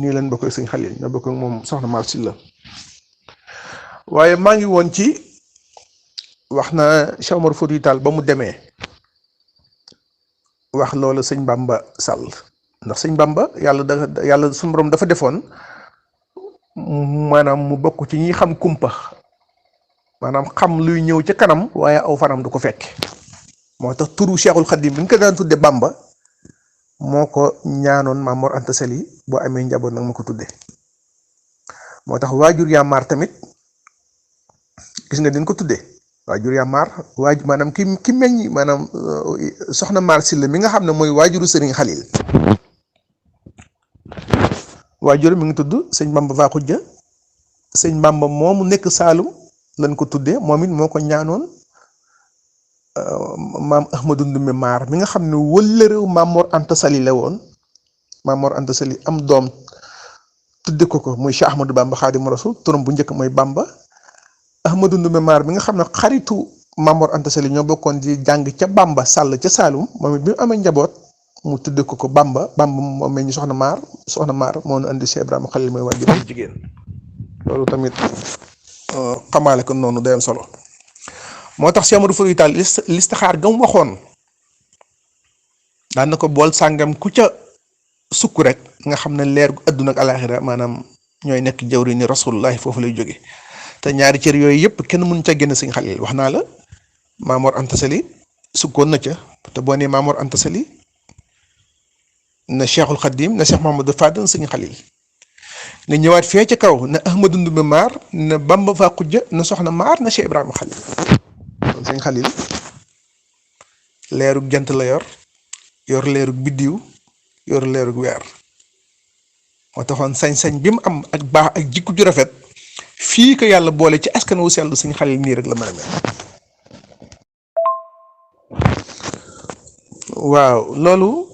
nii lañ bokk ak sëñ Xalil ñoo bokk ak moom soxna Maal Silla waaye maa ngi woon ci wax na Cheikh Omar Fouti Tall ba mu demee wax loolu sëñ Bamba Sall ndax sëñ Bamba yàlla suñu borom dafa defoon maanaam mu bokk ci ñi xam kumpa maanaam xam luy ñëw ca kanam waaye aw fanam du ko fekk moo tax turu Cheikhul Khadim bi ñu ko daan tudde Bamba moo ko ñaanoon Mamor Anta Sali boo amee njaboot nag ma ko tudde moo tax waajur yaa maar tamit gis nga dañ ko tuddee waajur yaa maar maanaam ki meññ maanaam soxna maar Silla mi nga xam ne mooy waajuru Serigne Khalil waajur mi ngi tudd sëñ Bamba Fa Xujja sëñ Bamba moomu nekk Saalum lañ ko tuddee moom it moo ko ñaanoon maam Ahmadou Ndumbe Maar mi nga xam ne wëllëreew Mamor Anta Sali la woon Mamor Anta Sali am doom tudde ko muy Cheikh Ahmadou Bamba Xaadimu Rasul turam bu njëkk mooy Bamba. Ahmadou Ndoumbé Maar bi nga xam ne xaritu Mamor Anta Sali ñoo bokkoon di jàng ca Bamba Sall ca Saalum moom it bi mu amee njaboot mu tudde ko Bamba moom meñ ñu soxna Maar moo nu andi Cheikh Ibrahima Khalil mooy waajur bu jigéen loolu tamit xamaale ko noonu day am solo moo tax Cheikh Amadou Foutiyou Tall listixaar ga mu waxoon daan na ko bool sàngam ku ca sukk rek nga xam ne leer gu àdduna ak alaaxira maanaam ñooy nekk jawri ni rasulullahi foofu lay jóge te ñaari cër yooyu yëpp kenn mënu ca génn sëñ Xalil wax naa la Mamor Anta Sali sukkoon na ca te boo nee Mamor Anta Sali na Cheikhul Khadim na Cheikh Mahamadou Fadal sëñ Xalil nga ñëwaat fee ca kaw na Ahmadou Ndoumbé Maar na Bamba Fa Xujja na Soxna Maar na Cheikh Ibrahima Khalil kon sëñ Xalil leerug jant la yor leerug biddiw yor leerug weer moo taxoon sañ-sañ bi mu am ak baax ak jikko ju rafet fii ko yàlla boole ci askan wu sell sëñ Xalil nii rek la mën a mel. waaw loolu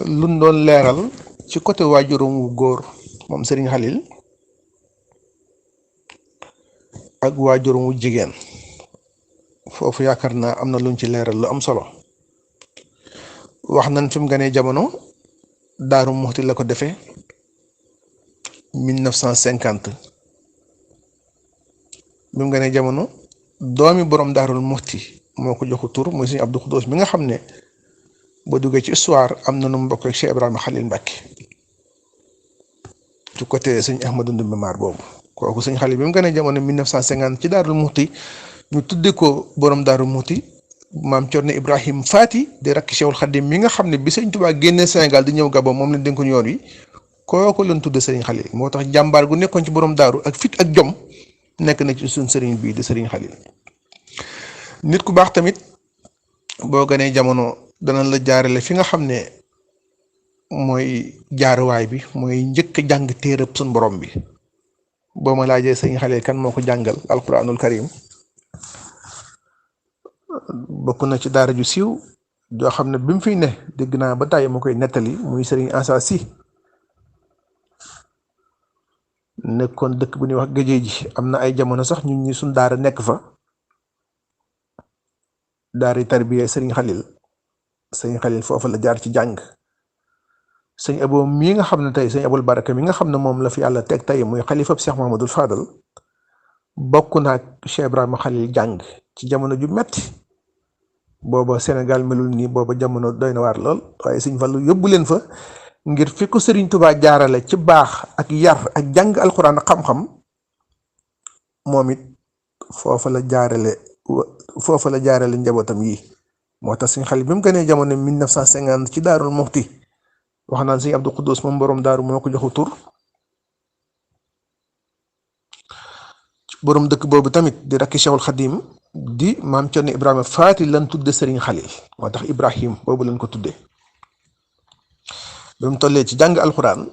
luñ doon leeral ci côté waajuram wu góor moom sëriñ Xalil ak waajuram wu jigéen foofu yaakaar naa am na luñ ci leeral lu am solo wax nañ fi mu ganee jamono Daaru Muxti la ko defee 1950 bi mu ganee jamono doomi borom Daarul Muxti moo ko joxu tur muy sëñ Abdou Khoudous mi nga xam ne boo duggee ci histoire am na nu mbokk ak Cheikh Ibrahima Khalil Mbacke ci côté sëñ Ahmadou Ndoumbé Maar boobu kooku sëñ Xalil bi mu ganee jamono 1950 ci Daarul Muxti ñu tudde ko borom Daarul Muxti maam Cerno Ibrahim Faati di rakk Cheikhul Khadim mi nga xam ne bi sëñ Tuubaa génnee Sénégal di ñëw Gabon moom lañ dénkoon yoon wi kooku lañ tudde sëriñ Xalil moo tax jàmbaar gu nekkoon ci borom daaru ak fit ak jom nekk na ci suñ sëriñ bii di sëriñ Xalil nit ku baax tamit boo ganee jamono danañ la jaarale fi nga xam ne mooy jaaruwaay bi mooy njëkk a jàng téereb suñ borom bi boo ma laajee sëriñ Xalil kan moo ko jàngal alquranul karim bokk na ci daara ju siiw joo xam ne bi mu fiy ne dégg naa ba tàyyi ma koy nettali muy sëriñ Ansa Si nekkoon dëkk bu ñuy wax géejee ji am na ay jamono sax ñun ñi suñ daara nekk fa daari tarbiya sëriñ Xalil foofu la jaar ci jàng sëñ Abo mii nga xam ne tey sëñ Abul Baraka mi nga xam ne moom la fi yàlla teg tey muy xalifab Cheikh Mahamadul Fadal bokk naag Cheikh Ibrahima Xalil jàng ci jamono ju metti booba Sénégal melul nii booba jamono doy na waar lool waaye sëñ Fallu yóbbu leen fa ngir fi ko Sëriñ Tubaa jaarale ci baax ak yar ak jàng alxuraan ak xam-xam moom it foofa la jaarale njabootam yi moo tax sëñ Xalil bi mu gënee jamono 1950 ci Daarul Muxti wax naan sëñ Abdou Khoudous moom borom daaru moo ko joxu tur borom dëkk boobu tamit di rakki Cheikhul Khadim di maam Cerno Ibrahima Faati lan tudde sëriñ Xalil moo tax Ibrahim boobu lañ ko tudde ba mu tollee ci jàng alxuraan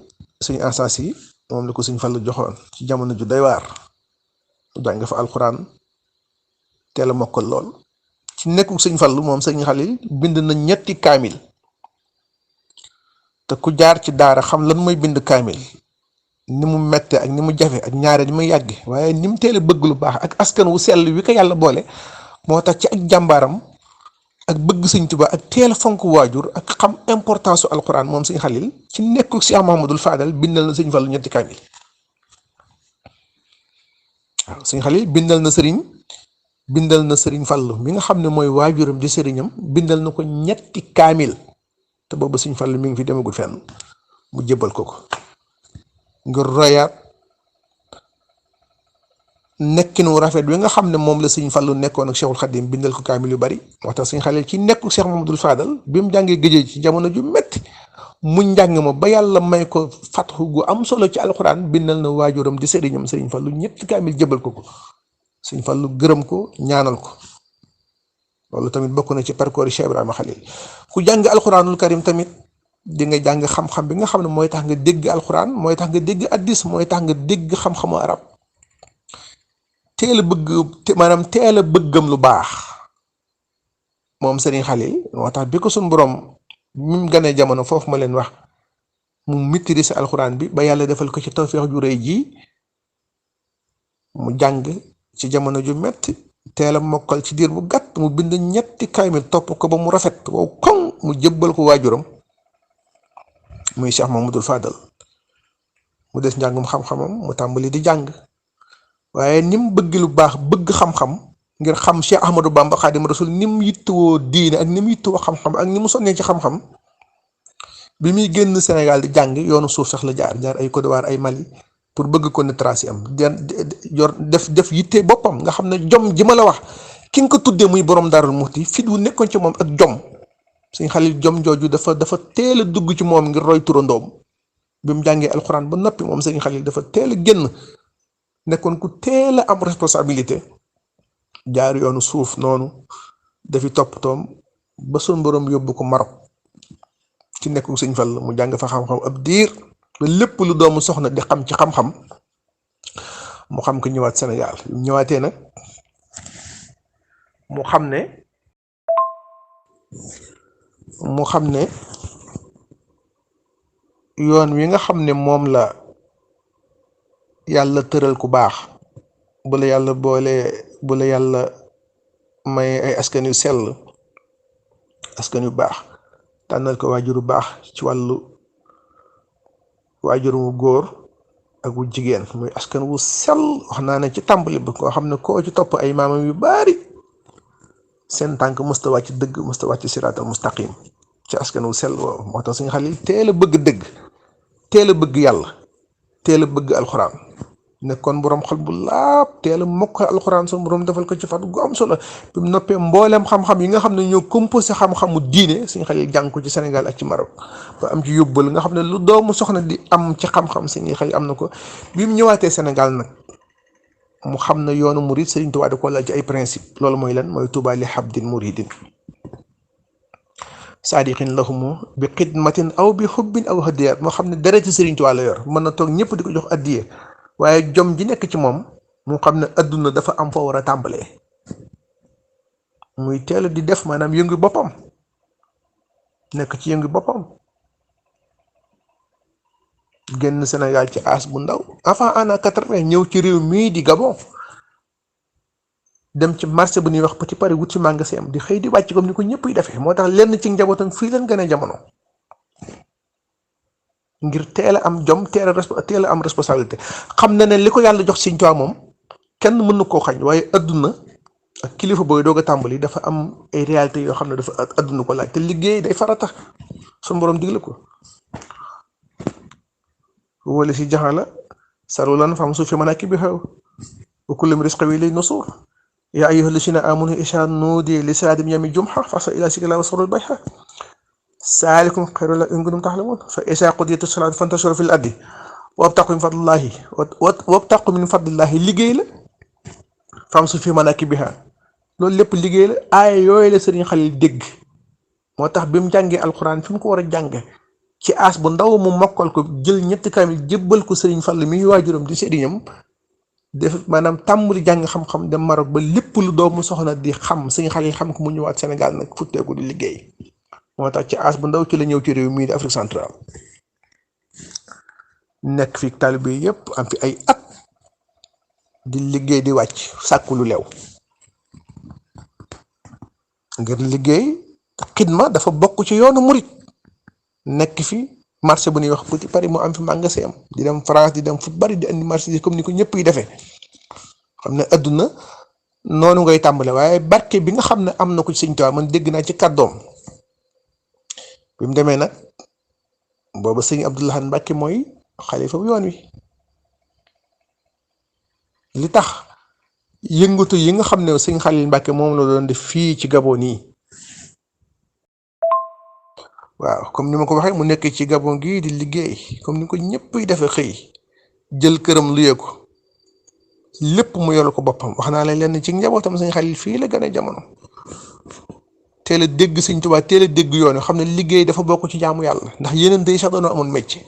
sëñ Ansa Si moom la ko sëñ Fallu joxoon ci jamono ju doy waar mu jàng fa alxuraan teel a mokkal lool ci nekkul sëñ Fallu moom sëñ Xalil bind na 3 kaamil te ku jaar ci daara xam lan mooy bind kaamil ni mu mette ak ni mu jafe ak ñaare ni mu yàgge waaye ni mu teel a bëgg lu baax ak askan wu sell wi ko yàlla boole moo tax ci ak jàmbaaram ak bëgg sëñ Tuubaa ak teel a fonk waajur ak xam importance su alxuraan moom sëñ Xalil ci nekkul Cheikh Mahamadul Fadal bindal na sëñ Fallu 3 kaamil waaw sëñ Xalil bindal na sëriñ Fallu mi nga xam ne mooy waajuram di sëriñam bindal na ko 3 kaamil te boobu sëñ Fallu mi ngi fi demagul fenn mu jébbal ko ngir royaat nekkinu rafet wi nga xam ne moom la sëñ Fallu nekkoon ak Cheikhul Khadim bindal ko kaamil yu bari moo tax sëñ Xalil ci nekku Cheikh Mamadul Fadal bi mu jàngee géej ci jamono ju metti mu njàng ma ba yàlla may ko fatxu gu am solo ci alxuraan bindal na waajuram di sëriñam sëñ Fallu 3 kaamil jébbal ko sëñ Fallu gërëm ko ñaanal ko loolu tamit bokk na ci parcours Cheikh Ibrahima Khalil ku jàng alxuraanul karim tamit di nga jàng xam-xam bi nga xam ne mooy tax nga dégg alxuraan mooy tax nga dégg addis mooy tax nga dégg xam-xamu arab teel a bëggam lu baax moom Serigne Khalil moo tax bi ko suñ borom mi mu ganee jamono foofu ma leen wax mu maîtriser alxuraan bi ba yàlla defal ko ci tawfeex ju rëy ji mu jàng ci jamono ju metti teel a mokkal ci diir bu gàtt mu bind ñetti kaamil topp ko ba mu rafet wow koŋ mu jébbal ko waajuram muy Cheikh Mamadou Fadal mu des njàngum xam-xamam mu tàmbali di jàng waaye ni mu bëgg lu baax bëgg xam-xam ngir xam Cheikh Ahmadou Bamba Xaadim Rasul ni mu yittewoo diine ak ni mu yittewoo xam-xam ak ni mu sonnee ci xam-xam bi muy génn Sénégal di jàng yoonu suuf sax la jaar ay Côte d'Ivoire ay Mali pour bëgg ko ne trace am def yitte boppam nga xam ne jom ji ma la wax ki nga ko tuddee muy borom Daarul Muxti fit wu nekkoon ci moom ak jom Sëñ Xalil jom jooju dafa teel a dugg ci moom ngir roy turandoom bi mu jàngee alxuraan ba noppi moom Sëñ Xalil dafa teel a génn nekkoon ku teel a am responsabilité jaar yoonu suuf noonu dafi toppatoom ba sun borom yóbbu ko Maroc ci nekku Sëñ Fall mu jàng fa xam-xam ab diir ba lépp lu doomu soxna di xam ci xam-xam mu xam ko ñëwaat Sénégal ñëwaatee nag mu xam ne yoon wi nga xam ne moom la yàlla tëral ku baax bu la yàlla may ay askan yu sell askan yu baax tànnal ko waajuru baax ci wàllu waajur wu góor ak wu jigéen muy askan wu sell wax naa ne ci tàmbali bi koo xam ne koo ci topp ay maamam yu bari seen tànk musta wàcc dëgg musta wàcc siraatal mustaqim ci askan wu sell woowu moo tax Sëñ Xalil teel a bëgg dëgg teel a bëgg yàlla teel a bëgg alxuraan nekkoon borom xol bu laab teel a mokk alxuraan suñu borom defal ko ci fat gu am solo bi mu noppee mbooleem xam-xam yi nga xam ne ñoo composé xam-xamu diine Sëñ Xalil jàng ko ci Sénégal ak ci Maroc ba am ci yóbbal nga xam ne lu doomu soxna di am ci xam-xam Sëñ Xalil am na ko bi mu ñëwaatee Sénégal nag mu xam ne yoonu murid Sëriñ Tuubaa da ko laaj ci ay principe loolu mooy lan mooy Tuubaa li habdin muridin saadiqin lahumu bi xidmatin aw bi xubbin aw hadiyaat moo xam ne dereti Sëriñ Tuubaa la yor mën na toog ñëpp di ko jox addiye waaye jom ji nekk ci moom mu xam ne adduna dafa am foo war a tàmbalee muy teel di def maanaam yëngu boppam nekk ci yëngu boppam génn Sénégal ci as bu ndaw avant ana 80 ñëw ci réew mii di Gabon dem ci marché bu ñuy wax Petit Paris wut ci magasin am di xëy di wàcc comme ni ko ñëpp yi defee moo tax lenn ci njabootam fii leen gën a jamono ngir teel a am jom teel a am responsabilité xam na ne li ko yàlla jox Sëñ Tuubaa moom kenn mën na koo xañ waaye adduna ak kilifa booy doog a tàmbali dafa am ay réalité yoo xam ne dafa adduna ko laaj te liggéey day farata suñu borom digle ko wala si jaxala sarulan fam su fi manakibiha wa kullu rizqi wi lay nusur yaa ayyuha alladhina amanu isha nuudi li salaati min yawmi jum'a fasa ila zikrillahi wasrul bayha saalikum xayrun lakum in kuntum ta'lamun fa iza qudiyati salaatu fantashiru fil ardi wabtaqu min fadlillahi liggéey la fam su fi manakibiha loolu lépp liggéey la aaya yooyu la Sëriñ Xalil dégg moo tax bi mu jàngee alxuraan fi mu ko war a jànge ci as bu ndaw mu mokkal ko jël ñetti kaamil jébbal ko Sëriñ Fall mi waajuram di sëriñam def maanaam tàmbali jàng xam-xam dem Maroc ba lépp lu doomu soxna di xam Sëriñ Xalil xam ko mu ñëwaat Sénégal nag futteeku di liggéey moo tax ci as bu ndaw ci la ñëw ci réew mii di Afrique centrale nekk fi taalibe yépp am fi ay at di liggéey di wàcc sàkku lu leew ngir liggéey xidma dafa bokk ci yoonu murit nekk fi marché bu ñuy wax Petit Paris mu am fi magasin am di dem France di dem fu bari di andi marché comme ni ko ñëpp yi defee xam ne adduna noonu ngay tàmbale waaye barke bi nga xam ne am na ko ci Sëñ Tuubaa man dégg naa ci kàddoom bi mu demee nag booba Sëñ Abdou Lahad Mbàkke mooy xalifa bu yoon wi li tax yëngatu yi nga xam ne Sëñ Xalil Mbàkke moom la doon def fii ci Gabon nii waaw comme ni ma ko waxee mu nekk ci Gabon gii di liggéey comme ni ko ñëpp yi defee xëy jël këram luyee ko lépp mu yoral ko boppam wax naa la lenn ci njabootam Sëñ Xalil fii la gën a jamono teel a dégg Sëñ Tuubaa teel a dégg yoon xam ne liggéey dafa bokk ci jaamu yàlla ndax yeneen day sax doon amoon métier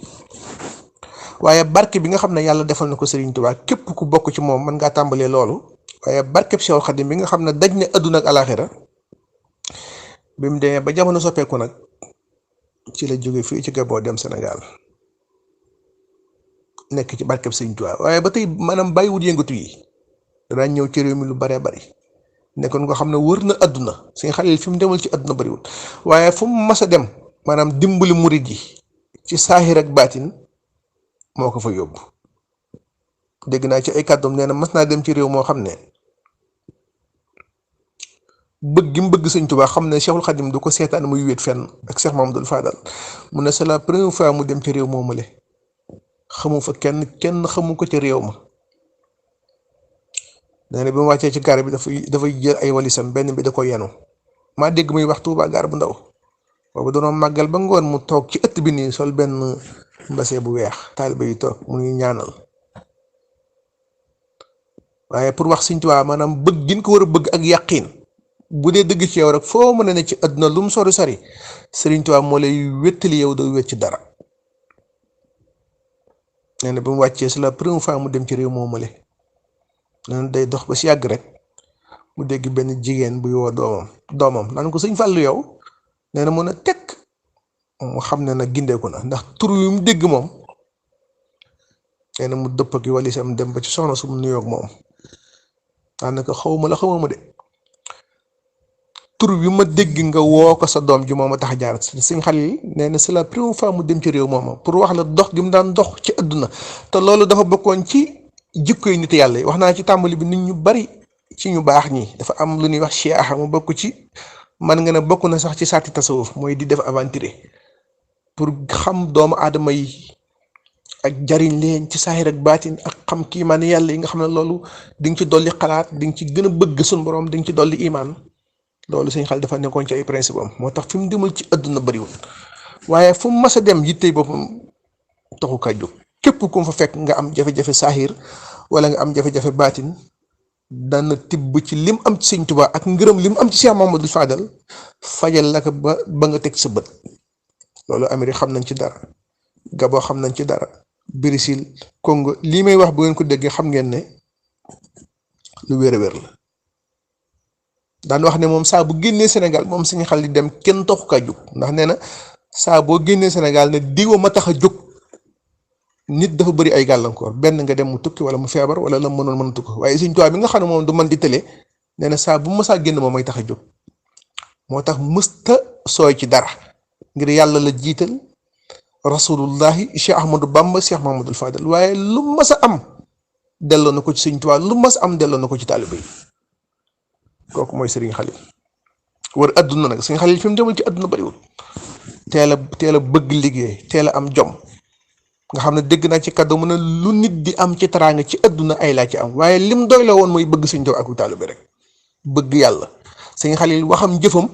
waaye barke bi nga xam ne yàlla defal na ko Sëriñ Tuubaa képp ku bokk ci moom mën ngaa tàmbalee loolu waaye barkeb Seexul Xadiim bi nga xam ne daj ne adduna ak alaaxira bi mu demee ba jamono soppeeku nag ci la jóge fii ci Gabon dem Sénégal nekk ci barkeb sëñ Tuubaa waaye ba tey maanaam bàyyiwut yëngatu yi danaa ñëw ci réew mi lu baree bari nekkoon nga xam ne wër na àdduna Sëñ Xalil fi mu demal ci àdduna bariwul waaye fu mu mas a dem maanaam dimbali murid yi ci saahir ak baatin moo ko fa yóbbu dégg naa ci ay kàddoom nee na mas naa dem ci réew moo xam ne bëgg gi mu bëgg sëñ Tuubaa xam ne Cheikhul Khadim du ko seetaan muy wéet fenn ak Cheikh Mamadou Fadal mu ne c'est la première fois mu dem ci réew moomule xamu fa kenn xamu ko ci réew ma nee na bi mu wàccee ci gaar bi dafay jël ay walisam benn bi da ko yenu maa dégg muy wax Tuubaa gaar bu ndaw boobu danoo màggal ba ngoon mu toog ci ëtt bi nii sol benn mbase bu weex taaliba yi toog mu ngi ñaanal waaye pour wax sëñ Tuubaa maanaam bëgg gin ko war a bëgg ak yàqiin bu dee dëgg ci yow rek foo mën a ne ci àdduna lu mu sori sori Sëriñ Tuubaa moo lay wéttali yow doo wét ci dara nee na bi mu wàccee c'est la première fois mu dem ci réew moomale nee na day dox ba si yàgg rek mu dégg benn jigéen buy woo doomam naan ko sëñ Fàllu yow nee na mën a tekk mu xam ne nag gindeeku na ndax tur yu mu dégg moom nee na mu dëpp ak walisam dem ba ci soxna su mu nuyoog moom daanaka xawma la xamuma de tur bi ma dégg nga woo ko sa doom ji moom a tax jaar Sëñ Xalil nee na c'est la première fois mu dem ci réew moom pour wax la dox gi mu daan dox ci àdduna te loolu dafa bokkoon ci jikkoy nit yàlla yi wax naa ci tàmbali bi nit ñu bari ci ñu baax ñi dafa am lu ñuy wax chiaha mu bokk ci man nga ne bokk na sax ci sarti tasawuf mooy di def aventure pour xam doomu aadama yi ak jariñ leen ci saahir ak baatin ak xam kiimaan yàlla yi nga xam ne loolu di nga ci dolli xalaat di nga ci gën a bëgg suñu borom di nga ci dolli imaan loolu Sëñ Xalil dafa nekkoon ci ay principe am moo tax fi mu demul ci àdduna bariwul waaye fu mu mas a dem yittey boppam taxu kaa jóg képp ku mu fa fekk nga am jafe-jafe saahir wala nga am jafe-jafe baatin dana tibb ci lim am ci Sëñ Tuubaa ak ngërëm lim am ci Cheikh Mamadou Fadal fajal la ko ba nga teg sa bët loolu Amérique xam nañ ci dara Gabon xam nañ ci dara Brésil Congo lii may wax bu ngeen ko déggee xam ngeen ne lu wér a wér la daan wax ne moom saa bu génnee Sénégal moom Sëñ Xalil dem kenn taxu kaa jóg ndax nee na saa boo génnee Sénégal ne diwa ma tax a jóg nit dafa bëri ay gàllankoor benn nga dem mu tukki wala mu feebar wala la mënoon mën a tukki waaye Sëñ Tuubaa bi nga xam ne moom du mën di tële nee na saa bu mësaa génn moom may tax a jóg moo tax mësta sooy ci dara ngir yàlla la jiital rasulullahi Cheikh Ahmadou Bamba Cheikh Mamadou Fadal waaye lu mas a am delloo na ko ci Sëñ Tuubaa lu mas a am delloo na ko ci taalibe yi kooku mooy Sëriñ Xalil war adduna nag Sëñ Xalil fi mu demul ci adduna bariwul teel a bëgg liggéey teel a am jom nga xam ne dégg naa ci kàddu mu ne lu nit di am ci teraanga ci adduna ay laa ci am waaye lim doy la woon mooy bëgg Sëñ Tuubaa ak taalibe rek bëgg yàlla Sëñ Xalil waxam jëfam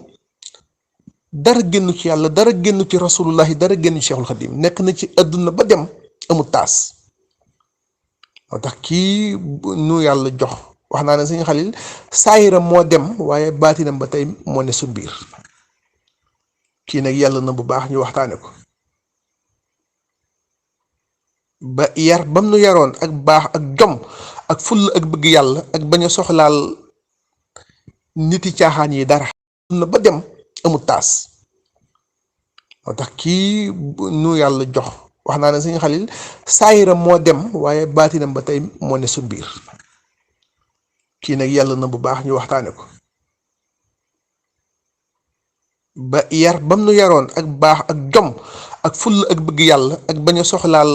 dara génn ci yàlla dara génn ci rasulullahi dara génn ci Cheikhul Khadim nekk na ci adduna ba dem amul taas moo tax kii nu yàlla jox wax naa ne Sëñ Xalil saayiram moo dem waaye baatinam ba tey moo ne su biir kii nag yàlla na bu baax ñu waxtaane ko ba yar bam nu yaroon ak baax ak jom ak fulla ak bëgg yàlla ak bañ a soxlaal niti caaxaan yi dara na ba dem amul taas moo tax kii nu yàlla jox wax naa ne Sëñ Xalil saayiram moo dem waaye baatinam ba tey moo ne su biir kii nag yàlla na bu baax ñu waxtaane ko ba yar bam nu yaroon ak baax ak jom ak fulla ak bëgg yàlla ak bañ a soxlaal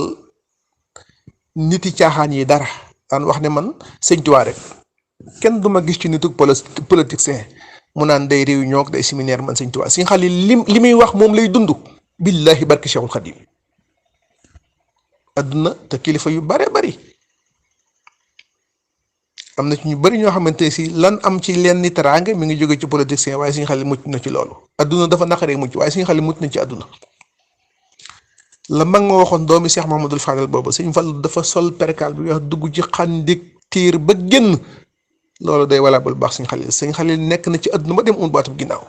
niti caaxaan yi dara daan wax ne man Sëñ Tuubaa rek kenn du ma gis ci nitu politicien mu naan day réunion ak day séminaire man Sëñ Tuubaa Sëñ Xalil li muy wax moom lay dund billahi barki Cheikhul Khadim adduna te kilifa yu bare bari am na ci ñu bari ñoo xamante si lan am ci leen ni teraanga mi ngi jóge ci politicien waaye Sëñ Xalil mucc na ci loolu adduna dafa naqaree mucc waaye Sëñ Xalil mucc na ci adduna la mag ma waxoon doomi Cheikh Mamadou Fadal boobu Sëñ Fallu dafa sol perkaal bi wax dugg ci xandik tiir ba génn loolu day wala bul baax Sëñ Xalil nekk na ci adduna ba dem un baatum ginnaaw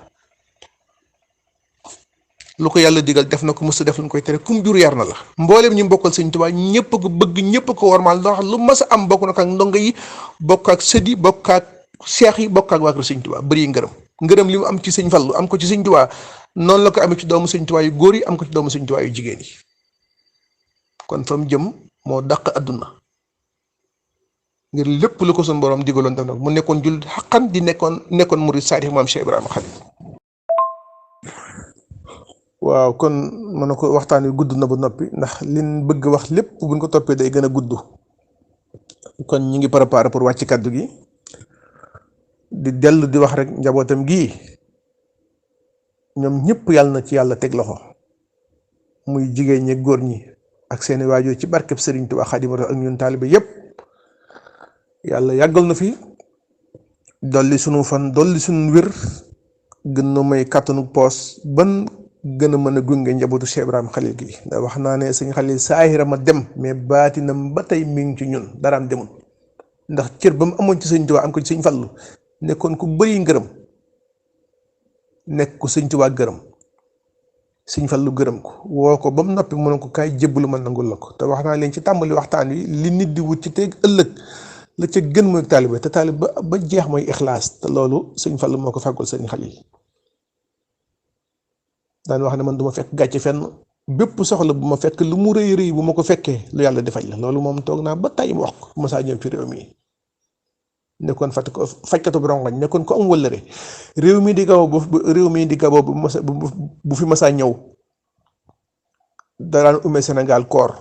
lu ko yàlla digal def na ko mos a def lañ koy tere kum jur yar na la mboolem ñu bokkal Sëñ Tuubaa ñëpp ko bëgg ñëpp ko warmaal ndax lu mas a am bokk na ak ndongo yi bokk ak sëdi bokk ak seex yi bokk ak waa kër Sëñ Tuubaa bëri ngërëm li mu am ci Sëñ Fallu am ko ci Sëñ Tuubaa noonu la ko amee ci doomu Sëñ Tuubaa yu góor yi am ko ci doomu Sëñ Tuubaa yu jigéen yi kon fa mu jëm moo dàq àdduna ngir lépp lu ko suñu borom digaloon def nag mu nekkoon jullit xaqan di nekkoon murid saadix maam Cheikh Ibrahima Khalil. waaw kon mën na ko waxtaan wi gudd na ba noppi ndax liñ bëgg wax lépp buñ ko toppee day gën a gudd kon ñi ngi préparé pour wàcc kaddu gi di dellu di wax rek njabootam gii ñoom ñëpp yàlla na ci yàlla teg loxo muy jigéen ñi góor ñi ak seeni waajur ci barkeb Sëriñ Tuubaa Xaadimu Rasuul ak ñun taalibe yépp yàlla yàggal na fi dolli sunu fan dolli sunu wér gën na may kàttanu poos ban gën a mën a gunge njabootu Cheikh Ibrahima Khalil gi ndax wax naa ne sëñ Khalil saahiram a dem mais baatinam ba tey mi ngi ci ñun daraam demul ndax cër ba mu amoon ci sëñ Tuubaa am ko ci sëñ Fallu nekkoon ku bëri ngërëm nekk ko sëñ Tuubaa gërëm sëñ Fallu gërëm ko woo ko ba mu noppi mu ne ko kaay jébbalu ma nangul la ko te wax naa leen ci tàmbali waxtaan wi li nit di wut ci teeg ëllëg la ca gën mooy taalibe te taalibe ba jeex mooy ixlaas te loolu sëñ Fallu moo ko fàggul sëñ Khalil daan wax ne man du ma fekk gàcce fenn bépp soxla bu ma fekk lu mu rëy rëy bu ma ko fekkee lu yàlla defal la loolu moom toog naa ba tey mu wax ko masaa ñëw ci réew mi nekkoon fajkatu rongoñ nekkoon ko am wëllëre réew mi di gaboo bu fi masaa ñëw daraan ume Sénégal koor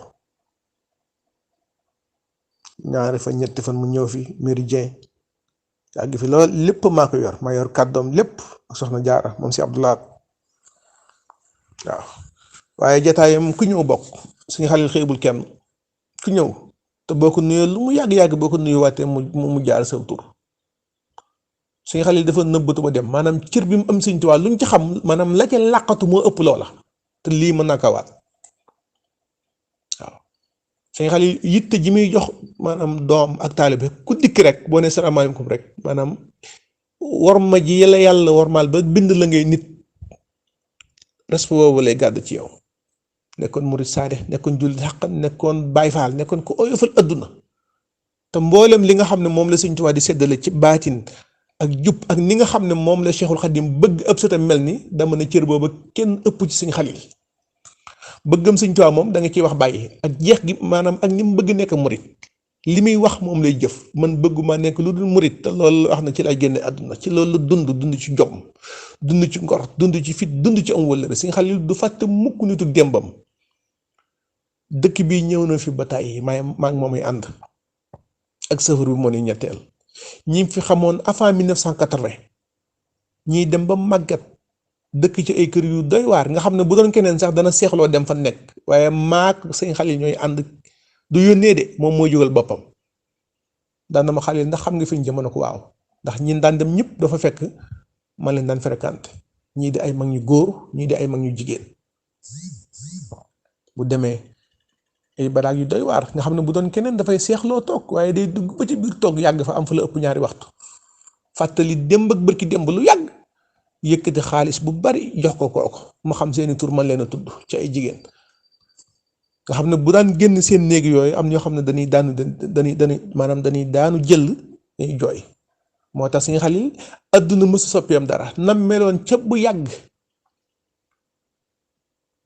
ñaari fan ñetti fan mu ñëw fi méridien yàgg fi lool lépp maa ko yor maa yor kàddoom lépp soxna Jaara moom si Abdoulaat waaw waaye jataayam ku ñëw bokk suñu Xalil xeebul kenn ku ñëw te boo ko nuyoo lu mu yàgg-yàgg boo ko nuyu waatee mu jaar sa tur suñu Xalil dafa nëbbatu ba dem maanaam cër bi mu am Sëñ Tuubaa luñ ci xam maanaam la ca làqatu moo ëpp loola te lii mën naa ko waat waaw suñu Xalil yitte ji muy jox maanaam doom ak taalibe ku dikk rek boo ne salaamaaleykum rek maanaam worma ji yàlla wormaal ba bind la ngay nit respect boobu lay gàdd ci yow nekkoon murid saade nekkoon jullit xaqan nekkoon Baay Faal nekkoon ko oyofal adduna te mboolem li nga xam ne moom la Sëñ Tuubaa di séddale ci baatin ak jub ak ni nga xam ne moom la Cheikhul Khadim bëgg ab sëtam mel ni dama ne cër booba kenn ëpp ci Sëñ Khalil bëggam Sëñ Tuubaa moom da nga ciy wax bàyyi ak jeex gi maanaam ak ni mu bëgg nekk murid li muy wax moom lay jëf man bëgguma nekk lu dul murid te loolu wax na ci lay génne àdduna ci loolu dund ci jom dund ci ngor dund ci fit dund ci am wëllëre Sëñ Khalil du fàtte mukk nitu démbam dëkk bi ñëw na fi ba tàyyi maa ngi moomay ànd ak safar bi moo ni ñetteel ñi fi xamoon avant 1980 ñiy dem ba màggat dëkk ci ay kër yu doy waar nga xam ne bu doon keneen sax dana seexloo dem fa nekk waaye maak Sëñ Khalil ñooy ànd du yónnee de moom mooy jógal boppam daan na ma Khalil ndax xam nga fi ñu jamono ko waaw ndax ñin daan dem ñëpp dafa fekk man leen daan fréquenté ñii di ay mag ñu góor ñii di ay mag ñu jigéen bu demee ay baraag yu doy waar nga xam ne bu doon keneen dafay seexloo toog waaye day dugg ba ci biir toog yàgg fa am fa la ëpp ñaari waxtu fàttali démb ak bërki démb lu yàgg yëkkati xaalis bu bari jox ko kooku ma xam seeni tur man leen a tudd ci ay jigéen nga xam ne bu daan génn seen néeg yooyu am ñoo xam ne dañuy daanu jël dañuy jooy moo tax Sëñ Khalil adduna mësu soppeem dara nam meloon ca bu yàgg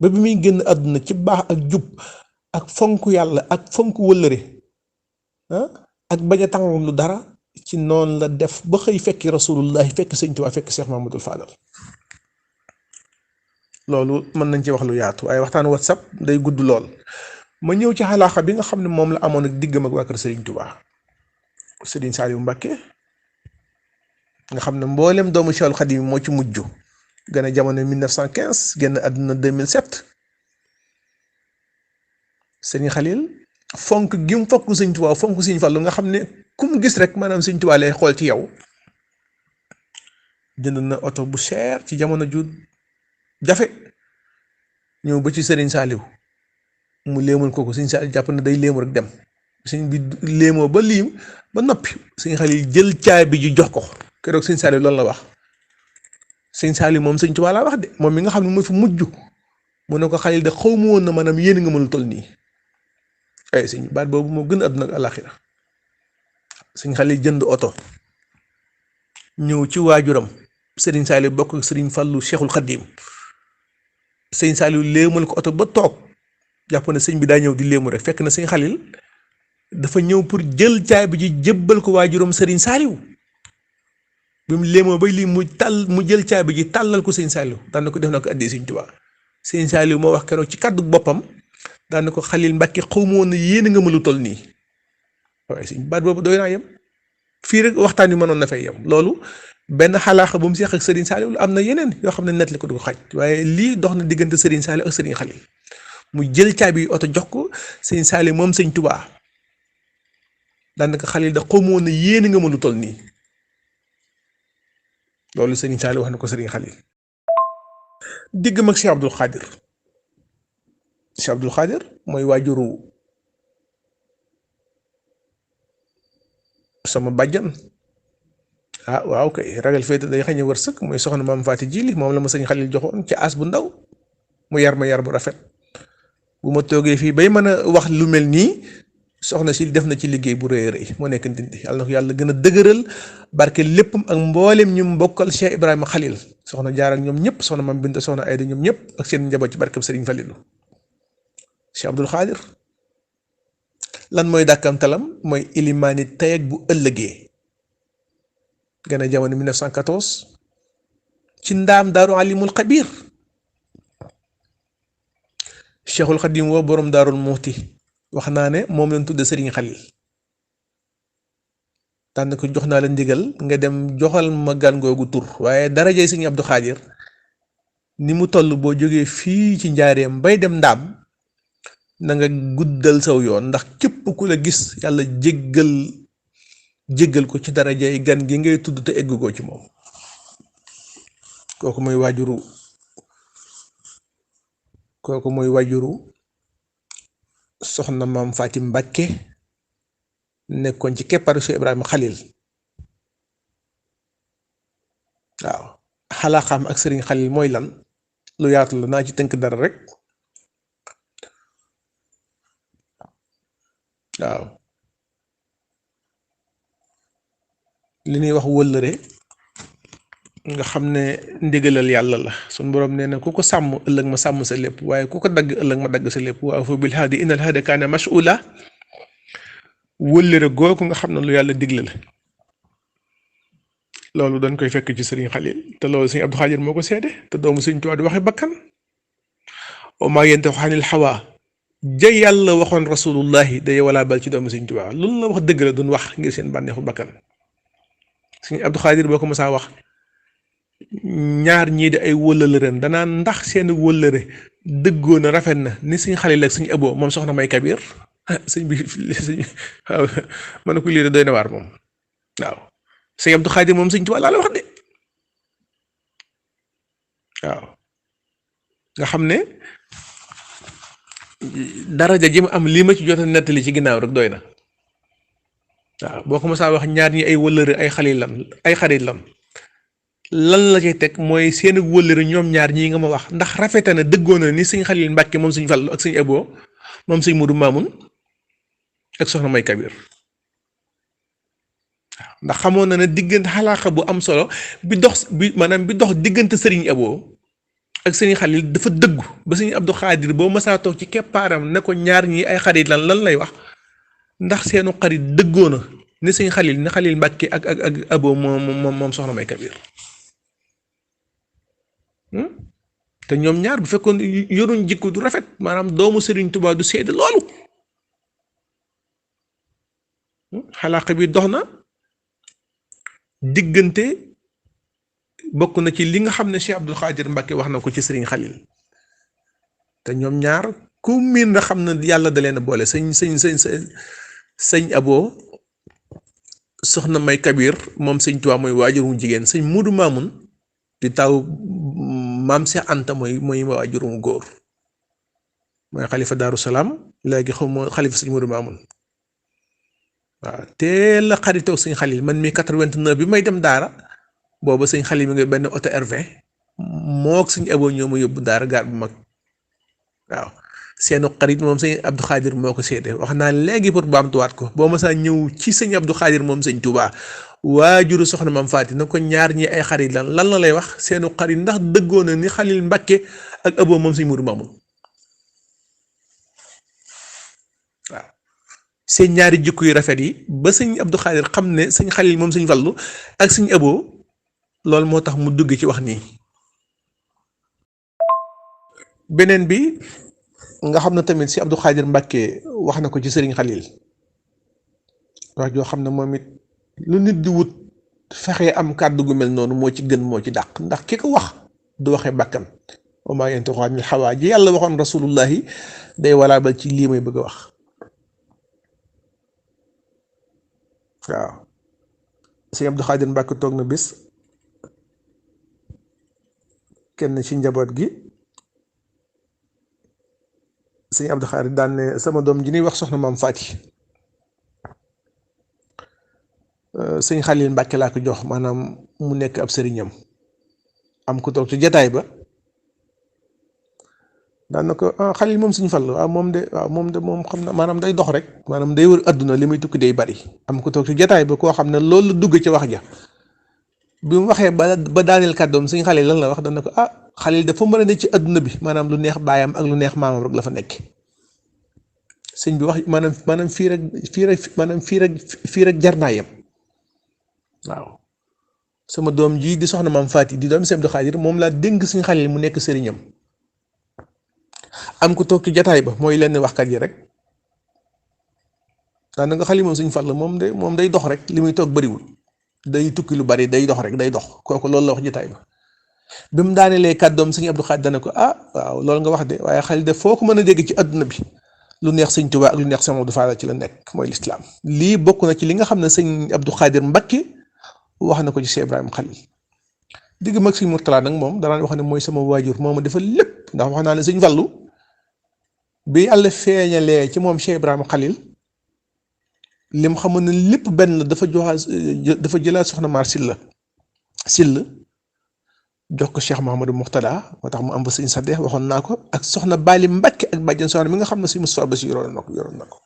ba bi muy génn adduna ci baax ak jub ak fonk yàlla ak fonk wëllëre ak bañ a tàngam lu dara ci noonu la def ba xëy fekki rasulullah fekk Sëñ Tuubaa fekk Cheikh Mamadou Fadal loolu mën nañ ci wax lu yaatu waaye waxtaan WhatsApp day gudd lool ma ñëw ci xalaaxa bi nga xam ne moom la amoon ak diggam ak waa kër Sëriñ Tuubaa Sëriñ Saliou Mbacké nga xam ne mboolem doomu Cheikhul Khadim moo ci mujj gën a jamono 1915 génn àdduna 2007 Sëriñ Khalil fonk gi mu fokk Sëñ Tuubaa fonk Sëñ Fallu nga xam ne ku mu gis rek maanaam Sëñ Tuubaa lay xool ci yow jënd na oto bu cher ci jamono ju jafe ñëw ba ci Sëriñ Saliou mu léemul kooku Sëñ Saliou jàpp na day léemu rek dem sëñ bi léemoo ba liim ba noppi Sëñ Khalil jël caabi ji jox ko keroog Sëñ Saliou loolu la wax Sëñ Saliou moom Sëñ Tuubaa laa wax de moom mi nga xam ne moo fi mujj mu ne ko Khalil de xaw ma woon na maanaam yéen nga mën a toll nii ay sëñ baat boobu moo gën a àdduna ak àlaxira Sëñ Khalil jënd oto ñëw ci waajuram Sëriñ Saliou bokk ak Sëriñ Fallu Cheikhul Khadim Sëñ Saliou léemal ko oto ba toog jàpp na sëñ bi daa ñëw di léemu rek fekk na sëñ Xalil dafa ñëw pour jël caabi ji jébbal ko waajuram sëriñ Saaliw bi mu léemoo bay lii mu jël caabi ji tàllal ko sëñ Saaliw daan na ko def na ko addee sëñ Tuubaa sëñ Saaliw moo wax keroog ci kàddu boppam daan na ko Xalil Mbàkke xaw ma woon ne yéen nga ma lu toll nii waaye sëñ baat boobu doy naa yem fii rek waxtaan wi mënoon na fay yem loolu benn xalaaxa bu mu seex ak sëriñ Saaliw am na yeneen yoo xam ne net li ko du ko xaj waaye lii dox na diggante sëriñ Saaliw ak sëriñ Xalil mu jël caabi oto jox ko sëñ Saaliw moom sëñ Tuubaa daanaka Xalil da xamoo ne yéen nga ma lu toll nii loolu sëriñ Saaliw wax na ko sëriñ Xalil digg mag Cheikh Abdul Xaadir Cheikh Abdul Xaadir mooy waajuru sama bàjjan waaw kay ragal féete day xañ a wërsëg mooy soxna maam Faati Jili moom la ma sëñ Xalil joxoon ci as bu ndaw mu yar ma yar bu rafet bu ma toogee fii bay mën a wax lu mel nii soxna si def na ci liggéey bu rëy a rëy moo nekk ndindi yàlla na ko yàlla gën a dëgëral barke léppam ak mboolem ñu mbokkal Cheikh Ibrahima Xalil soxna jaar ak ñoom ñëpp soxna maam Binta soxna Ayda ñoom ñëpp ak seen njaboot ci barkeb Sëriñ Falilu Cheikh Abdul Xaadir lan mooy dàkkamtalam mooy ilimaani tey ak bu ëllëgee gën a jamono 1914 ci ndaam daaru alimul xabir Cheikhul Xadim woo borom daarul muuti wax naa ne moom lañ tudde Sëriñ Xalil tànn ko jox naa la ndigal nga dem joxal ma gan googu tur waaye darajay Sëriñ Abdou Xaadir ni mu toll boo jógee fii ci njaareem bay dem ndaam na nga guddal saw yoon ndax képp ku la gis yàlla jéggal ko ci darajay gan gi ngay tudd te eggu ko ci moom kooku mooy waajuru soxna maam Faati Mbàkke nekkoon ci kepparu Cheikh Ibrahima Xalil waaw xalaaxaam ak Sëriñ Xalil mooy lan lu yaatu la naa ci tënk dara rek waaw li ñuy wax wëllëre nga xam ne ndigalal yàlla la suñ boroom nee na ku ko sàmm ëllëg ma sàmm sa lépp waaye ku ko dagg ëllëg ma dagg sa lépp waaw fa bil haadi innal haada kaana mas'uula wëllëre googu nga xam ne lu yàlla digle la loolu dañ koy fekk ci Sëriñ Xalil te loolu Sëriñ Abdou Xaadir moo ko seede te doomu Sëriñ Tuubaa di waxe bakkan wa maa yantiqu anil hawaa ja yàlla waxoon rasulullahi day walaa bal ci doomu Sëriñ Tuubaa loolu la wax dëgg la duñ wax ngir seen bànneexu bakkan Sëriñ Abdou Xaadir boo ko mësaa wax ñaar ñii di ay wëllëre ren danaa ndax seen wëllëre dëggoo na rafet na ni Sëriñ Xalil ak Sëriñ Abo moom soxna may Kabir sëñ bi sëñ waaw mën na ko lii de doy na waar moom waaw Sëriñ Abdou Xaadir moom Sëriñ Tuubaa laa la wax de waaw nga xam ne daraja ji mu am lii ma ci jot a nettali ci ginnaaw rek doy na waaw boo ko mësaa wax ñaar ñi ay wëllëre ay xarit lan lan la cay teg mooy seen wëllëre ñoom ñaar ñii nga ma wax ndax rafete na dëggoo na ni Sëriñ Xalil Mbàkke moom Sëriñ Fallu ak Sëriñ Abo moom Sëriñ Mudu Maamun ak soxna may Kabir waaw ndax xamoon na ne diggante xalaaxa bu am solo bi dox diggante Sëriñ Abo ak Sëriñ Xalil dafa dëggu ba Sëriñ Abdou Xaadir boo mësaa toog ci keppaaram ne ko ñaar ñi ay xarit lan lay wax ndax seenu xarit dëggoo na ni Sëriñ Xalil ni Xalil Mbàkke ak Abo moom soxna may Kabir te ñoom ñaar bu fekkoon yoruñ jikko du rafet maanaam doomu Sëriñ Tuubaa du seede loolu xalaaqa bi dox na diggante bokk na ci li nga xam ne Cheikh Abdou Xaadir Mbàkke wax na ko ci Sëriñ Xalil te ñoom ñaar ku miin na xam ne yàlla da leen a boole sëñ Abo soxna may Kabir moom Sëriñ Tuubaa mooy waajuru jigéen sëñ Mudu Maamun di taw maam Seex Anta mooy waajurum góor mooy xalifa Daaru Salaam léegi xaw ma xalifa sëñ Mudu Maamun waaw teel a xaritoo sëñ Xalil man mi 89 bi may dem daara booba sëñ Xalil mi nga benn oto R20 mook sëñ Abo ñoo ma yóbbu daara gaar bu mag waaw seenu xarit moom sëñ Abdou Xaadir moo ko seede wax naa léegi pour baamtuwaat ko boo ma saa ñëw ci sëñ Abdou Xaadir moom sëñ Tuubaa waajuru soxna maam Faati na ko ñaar ñi ay xarit lan la lay wax seenu xarit ndax dëggoo na ni Xalil Mbàkke ak Abo moom sëñ Mudu Maamun seen ñaari jikko yu rafet yi ba sëñ Abdou Khadir xam ne sëñ Xalil moom sëñ Fallu ak sëñ Abo loolu moo tax mu dugg ci wax nii. beneen bi nga xam ne tamit si Abdou Khadir Mbàkke wax na ko ci sëriñ Xalil wax joo xam ne moom it lu nit di wut fexee am kàddu gu mel noonu moo ci gën moo ci dàq ndax ki ko wax du waxee bàkkan wa maa yantiqu anil hawaa ji yàlla waxoon rasulullahi day walaabal ci lii may bëgg a wax waaw sëñ Abdou Khadir Mbàkke toog na bis kenn ci njaboot gi sëñ Abdou Khadir daan ne sama doom ji ñuy wax soxna maam Faati sëñ Xalil Mbàkke laa ko jox maanaam mu nekk ab sëriñam am ku toog ci jataay ba daan na ko Xalil moom sëñ Fallu waaw moom de moom xam na maanaam day dox rek maanaam day wër adduna li muy tukki day bari am ku toog ci jataay ba koo xam ne loolu la dugg ci wax ja bi mu waxee ba daaneel kàddoom sëñ Xalil lan la wax daan na ko Xalil dafa mën a ne ci adduna bi maanaam lu neex baayam ak lu neex maamam rek la fa nekk sëñ bi wax maanaam fii rek jar naa yem waaw sama doom ji di soxna maam Faati di doom sëñ Abdou Khadir moom laa dénk sëñ Xalil mu nekk sëriñam am ku toog ci jataay ba mooy lenn waxkat yi rek daanaka Xalil moom sëñ Fall moom day dox rek li muy toog bariwul day tukki lu bari day dox rek day dox kooku loolu la wax jataay ba bi mu daanelee kàddoom sëñ Abdou Khadir dana ko waaw loolu nga wax de waaye Xalil de foo ko mën a dégg ci adduna bi lu neex sëñ Tuubaa ak lu neex sëñ Abdou Fall ci la nekk mooy lislaam lii bokk na ci li nga xam ne sëñ Abdou Khadir Mbàkke wax na ko ci Cheikh Ibrahima Xalil digg mag sëñ Murtala nag moom danaan wax ne mooy sama waajur moo ma defal lépp ndax wax naa ne sëñ Fallu bi yàlla feeñalee ci moom Cheikh Ibrahima Xalil lim xamoon ne lépp benn la dafa jëlaat soxna Maar Sill jox ko Cheikh Mouhamadou Mourtada moo tax mu am ba sëñ Sadex waxoon naa ko ak soxna Bali Mbàkke ak bàjjen soxna mi nga xam ne sëñ Moustapha Basi yoroon na ko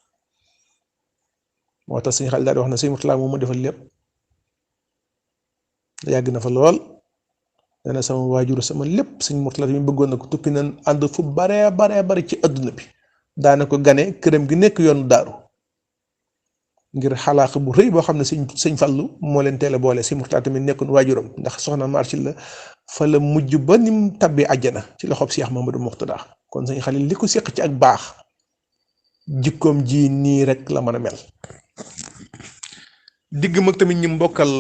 moo tax sëñ Xalil daal di wax ne sëñ Murtala moom ma defal lépp yàgg na fa lool nee na sama waajur sama lépp sëñ Murtala mi bëggoon na ko tukki nañ ànd fu bare ci adduna bi daana ko gane këram gi nekk yoonu daaru ngir xalaax bu rëy boo xam ne sëñ Fallu moo leen teel a boole sëñ Murtala tamit nekkoon waajuram ndax soxna marché la fa la mujj ba nim tabbi àjjana ci loxob Cheikh Mamadou Mourtada kon sëñ Xalil li ko seq ci ak baax jikkoom ji nii rek la mën a mel digg mag tamit ñi mbokkal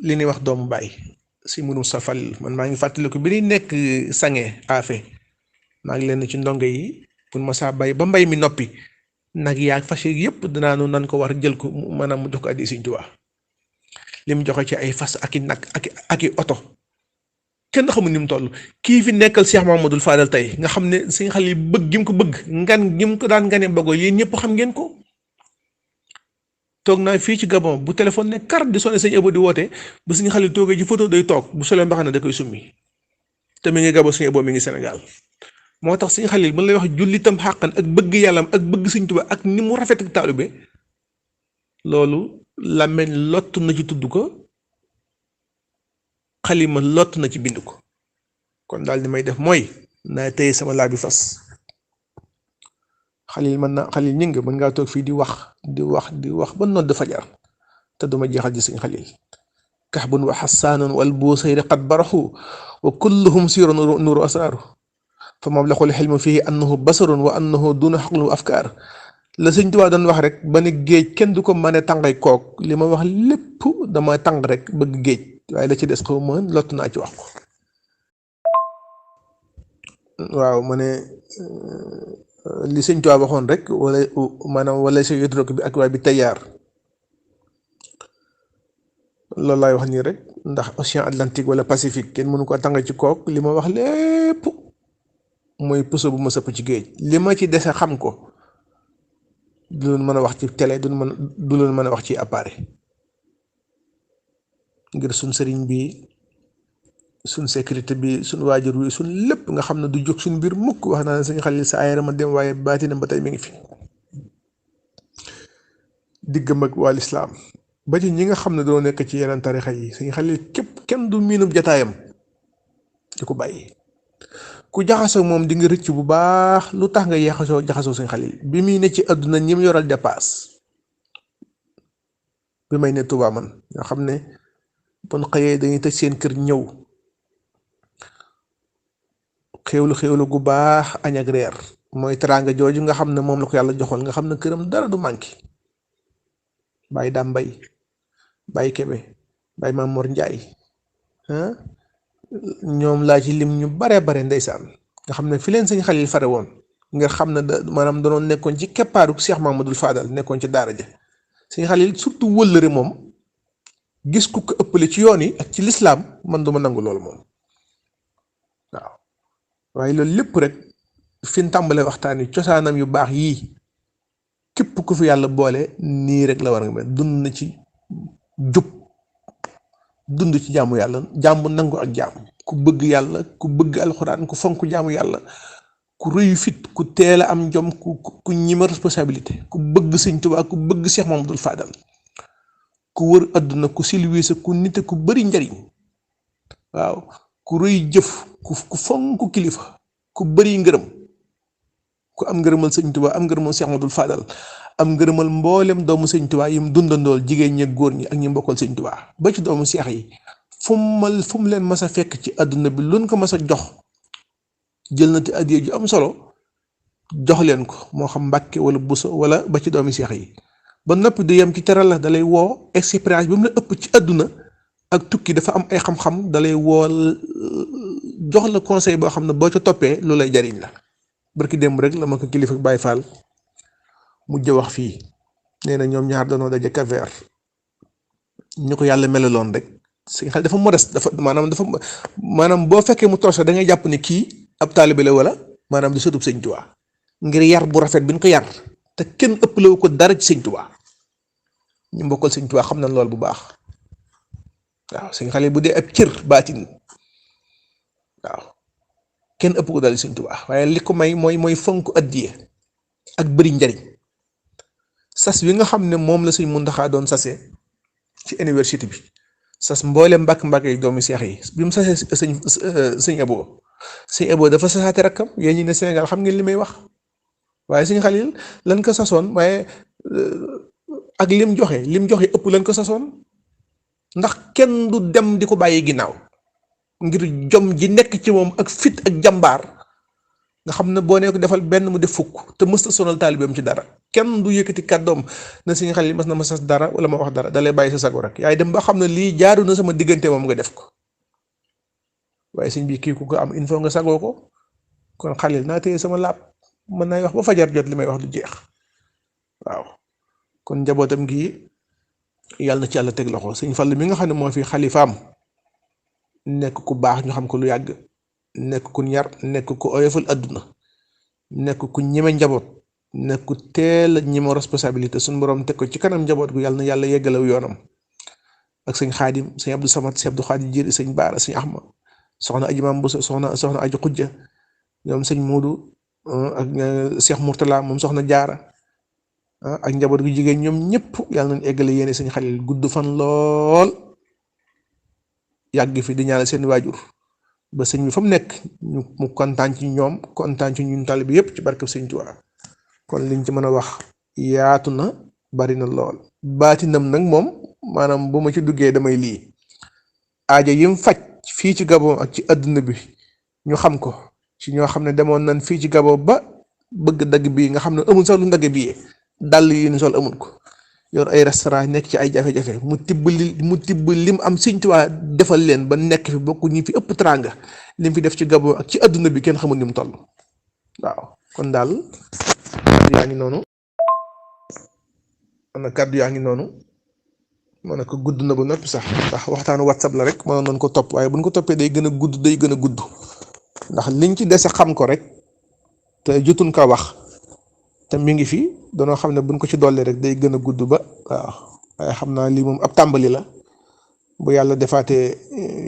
li ñuy wax doomu baay si munu safal man maa ngi fàttaliku bi ñuy nekk sange afe maa ngi leen ci ndongo yi pour ma saa bay ba mbay mi noppi nag yaag fas yëpp dinaa nu nan ko war jël ko maanaam mu jox ko addi Sëñ Tuubaa li mu joxe ci ay fas ak i nag ak i oto kenn xamul ni mu toll kii fi nekkal Cheikh Mamadou Fadal tey nga xam ne Sëñ Xalil bëgg gi mu ko bëgg ngan gi mu ko daan ngane bogo yéen ñëpp xam ngeen ko toog naa fii ci Gabon bu téléphone ne kar di sonné sëñ Abo di woote bu Sëñ Xalil toogee ci photo day toog bu solee mbaxana da koy summi te mi ngi Gabon sëñ Abo mi ngi Sénégal moo tax Sëñ Xalil ba lay wax jullitam xàqan ak bëgg yàllam ak bëgg Sëñ Tuubaa ak ni mu rafet ak taalibe loolu làmmeñ lott na ci tudd ko xalima lott na ci bind ko kon daal di may def mooy naa téye sama laa bi fas Xalil ñi nga mën ngaa toog fii di wax ba nodd fajar te duma jeexal ji Sëñ Xalil kaxbun wa xasaanun wal buusayri qad baraxu wa kulluhum siru nuuru asraaru fa mablaxul xilmu fii annahu basarun wa annahu duna xaqlu wa afkaar la Sëñ Tuubaa doon wax rek ba ne géej kenn du ko mën a tàngay kook li ma wax lépp dama tàng rek bëgg géej waaye la ci des xaw ma lott naa ci wax ko waaw ma ne li Sëñ Tuubaa waxoon rek wala maanaam wala sa yudrak bi ak waay bi tayaar loolu laay wax nii rek ndax océan Atlantique wala Pacifique kenn mënu ko tàng ci kook li ma wax lépp mooy puso bu ma sëpp ci géej li ma ci dese xam ko du leen mën a wax ci télé du leen mën a wax ci appareil ngir suñ sëriñ bi suñ sécurité bi suñ waajur wi suñ lépp nga xam ne du jóg suñ mbir mukk wax naa ne Sëñ Xalil sa ayara ma dem waaye baatinam ba tey mi ngi fi diggam ak waa lislaam ba ci ñi nga xam ne doo nekk ci yeneen tarixa yi Sëñ Xalil képp kenn du miinub jataayam di ko bàyyi ku jaxasoo moom di nga rëcc bu baax lu tax nga jaxasoo Sëñ Xalil bi muy ne ci àdduna ñi mu yoral dépasse bi may ne Touba man nga xam ne bon xëyee dañuy tëj seen kër ñëw xéwlu gu baax añ ak reer mooy teraanga jooju nga xam ne moom la ko yàlla joxoon nga xam ne këram dara du manqué bàyyi daam mbay bàyyi kebe bàyyi maam Mor Njaay ah ñoom laa ci lim ñu bare ndeysaan nga xam ne fi leen sëñ Xalil fare woon nga xam ne maanaam danoon nekkoon ci keppaaru Cheikh Mamadou Fadal nekkoon ci daara ja sëñ Xalil surtout wëllëre moom gis ku ko ëppale ci yoon yi ak ci lislaam man duma nangu loolu moom waaw waaye loolu lépp rek fi ñu tàmbalee waxtaan wi cosaanam yu baax yii képp ku fi yàlla boole nii rek la war nga mel dund na ci jub dund ci jaamu yàlla jaamu nangu ak jaamu ku bëgg yàlla ku bëgg alxuraan ku fonk jaamu yàlla ku rëyu fit ku teel a am jom ku ñima responsabilité ku bëgg sëñ Tuubaa ku bëgg Cheikh Mamadou Fadal ku wër adduna ku silwiise ku nite ku bari njariñ waaw ku rëy jëf ku fonk kilifa ku bari ngërëm ku am ngërëmal sëñ Tuubaa am ngërëmal Cheikh Mamadou Fadal am ngërëmal mboolem doomu sëñ Tuubaa yi mu dundandool jigéen ñi góor ñi ak ñi mbokkal sëñ Tuubaa ba ci doomu seex yi fu mu leen mas a fekk ci adduna bi luñ ko mas a jox jël na te addiya ju am solo jox leen ko moo xam Mbàkke wala Buso wala ba ci doomi seex yi ba noppi du yem ci teral la dalay woo expérience bi mu la ëpp ci àdduna ak tukki dafa am ay xam-xam dalay woo jox la conseil boo xam ne boo ca toppee lu lay jariñ la barki démb rek la ma ko kilifa Baye Fall mujj wax fii nee na ñoom ñaar danoo daje Cap-Vert ñu ko yàlla melaloon rek sëñ Xalil dafa modeste dafa maanaam boo fekkee mu torse da ngay jàpp ne kii ab taalibe la wala maanaam di sëtub sëñ Tuubaa ngir yar bu rafet bi ñu ko yar te kenn ëppalewu ko dara ci sëñ Tuubaa ñu mbokkal sëñ Tuubaa xam nañ lool bu baax waaw sëñ Xalil bu dee ab cër baatin waaw kenn ëpp ko dara ci sëñ Tuubaa waaye li ko may mooy fonk addiye ak bëri njariñ sas wi nga xam ne moom la sëñ Muntaxaa doon sase ci université bi sas mboolem mbàkk yi doomi seex yi bi mu sasee sëñ Abo dafa sasaate rakkam yéen ñi ne Sénégal xam ngeen li may wax waaye sëñ Xalil lan ko sasoon waaye ak lim joxe ëpp lan ko sasoon ndax kenn du dem di ko bàyyi ginnaaw ngir jom ji nekk ci moom ak fit ak jàmbaar nga xam ne boo nee ko defal benn mu def fukk te mësta sonal taalibeem ci dara kenn du yëkkati kàddoom na sëñ Xalil mas na ma sas dara wala ma wax dara dalay bàyyi sa sago rek yaay dem ba xam ne lii jaaru na sama diggante moom nga def ko waaye sëñ bi kii ku ko am il faut nga sagoo ko kon Xalil naa téye sama laab mën naa wax ba fajar jot li may wax du jeex waaw kon njabootam gi yàlla na ci yàlla teg loxo sëñ Fall mi nga xam ne moo fi xalifaam nekk ku baax ñu xam ko lu yàgg nekk ku ñar nekk ku oyofal adduna nekk ku ñeme njaboot nekk ku teel a ñeme responsabilité suñu borom teg ko ci kanam njaboot gu yàlla na yàlla yeggalaw yoonam ak sëñ Xaadim sëñ Abdou Samad sëñ Abdou Xaadim Jiri sëñ Baara sëñ Ahma soxna aji Maam Buso soxna aji Xujja ñoom sëñ Moodu ak Cheikh Mourtala moom soxna Jaara ak njaboot gu jigéen ñoom ñëpp yàlla nañ eggale yéene sëñ Xalil gudd fan lool yàgg fi di ñaanal seen waajur ba sëñ bi fa mu nekk mu kontaan ci ñoom kontaan ci ñun taalibe bi yëpp ci barkeb sëñ Tuubaa kon liñ ci mën a wax yaatu na bari na lool baatinam nag moom maanaam bu ma ci duggee damay lii aaja yim faj fii ci Gabon ak ci àdduna bi ñu xam ko ci ñoo xam ne demoon nañ fii ci Gabon ba bëgg dagg bii nga xam ne amul sax lu ndagg bii dàll yi ñu sol amul ko yor ay restaurant nekk ci ay jafe-jafe mu tibb lim am sëñ Tuubaa defal leen ba nekk fi bokku ñi fi ëpp teraanga lim fi def ci Gabon ak ci àdduna bi kenn xamul ni mu toll waaw kon daal kàddu yaa ngi noonu man ko gudd na ba noppi sax ndax waxtaanu WhatsApp la rek mënoon nañ ko topp waaye buñ ko toppee day gën a gudd ndax liñ ci dese xam ko rek te jotuñ ko wax te mi ngi fi danoo xam ne buñ ko ci dolli rek day gën a gudd ba waaw waaye xam naa lii moom ab tàmbali la bu yàlla defaatee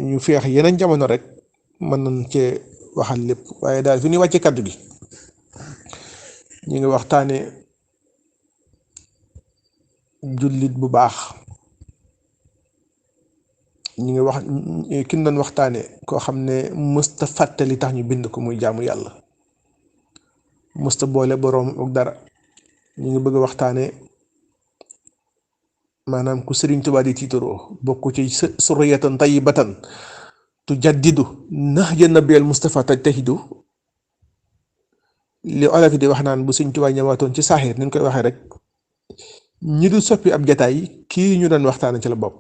ñu feex yeneen jamono rek mën nañ cee waxal lépp waaye daal fi ñuy wàcce kaddu gi ñu ngi waxtaane jullit bu baax ñu ngi wax ki ñu doon waxtaane koo xam ne mësta fàttali tax ñu bind ko muy jaamu yàlla mësta boole boroom ak dara ñu ngi bëgg a waxtaane maanaam ku Sëriñ Tuubaa di tiitaroo bokk ci surriyatan tayyibatan tujaddidu nahja nabiyal Mustafa tajtahidu li olof yi di wax naan bu Sëriñ Tuubaa ñëwaatoon ci saaxir ni ñu koy waxee rek ñi du soppi ab jataay kii ñu doon waxtaane ci la bokk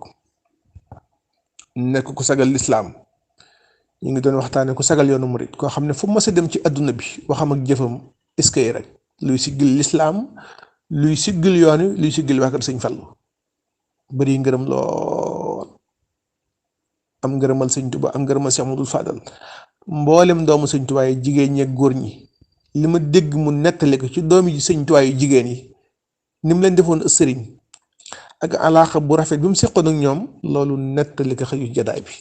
nekk ku sagal lislaam ñu ngi doon waxtaane ku sagal yoonu murit koo xam ne fu mës a dem ci adduna bi waxam ak jëfam iskay rek luy siggil lislaam luy siggil yoon wi luy siggil waa kër Sëñ Fallu bari ngërëm lool am ngërëmal Sëñ Tuubaa am ngërëmal Cheikh Amadou Fadal mboolem doomu Sëñ Tuubaa yi jigéen ñi ak góor ñi li ma dégg mu nettali ko ci doomi ji Sëñ Tuubaa yu jigéen yi ni mu leen defoon sëriñ ak alaaxa bu rafet bi mu seqoon ak ñoom loolu nettali ko xëyu jadaay bi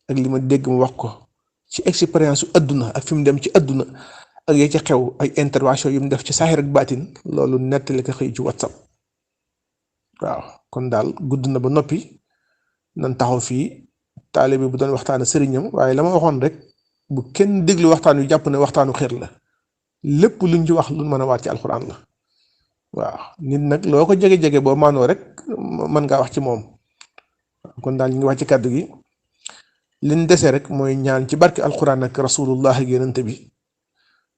ak li ma dégg mu wax ko ci expérience su adduna ak fi mu dem ci adduna ak ya ci xew ay intervention yu mu def ci saaxir ak baatin loolu nettali ko xëy ci WhatsApp waaw kon daal gudd na ba noppi nan taxaw fii taalibe bu doon waxtaane sëriñam waaye la ma waxoon rek bu kenn déglu waxtaan wi jàpp ne waxtaanu xeer la lépp luñ ci wax luñ mën a waat ci alxuraan la waaw nit nag loo ko jege-jege boo maanoo rek mën ngaa wax ci moom kon daal ñu ngi wax ci kàddu gi liñ dese rek mooy ñaan ci barke alxuraan ak rasulullah ak yonent bi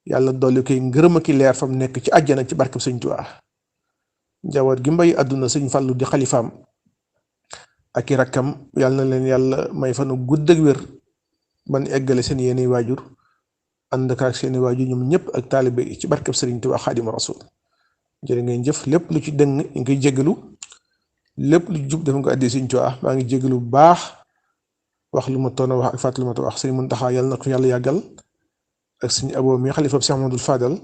yàlla dolli koy ngërëm ak leer fam nekk ci àjjana ci barke Sëñ Tuubaa njaboot gi mbay àdduna Sëñ Fallu di xalifaam ak i rakkam yàlla na leen yàlla may fanu gudd ak wér ban eggale seen yéeni waajur ànd ak seeni waajur ñoom ñëpp ak taalibe yi ci barke Sëriñ Tuubaa Xaadimu Rasuul jërë ngeen jëf lépp lu ci dëng ñu ngi koy jégalu lépp lu jub dafa ko addi Sëñ Tuubaa maa ngi jégalu bu baax wax lu ma toon a wax ak fàttali ma to wax Sëñ Muntaxa yàlla na ko yàlla yàggal ak Sëñ Abo mi xalifa Cheikh Amadou Fadal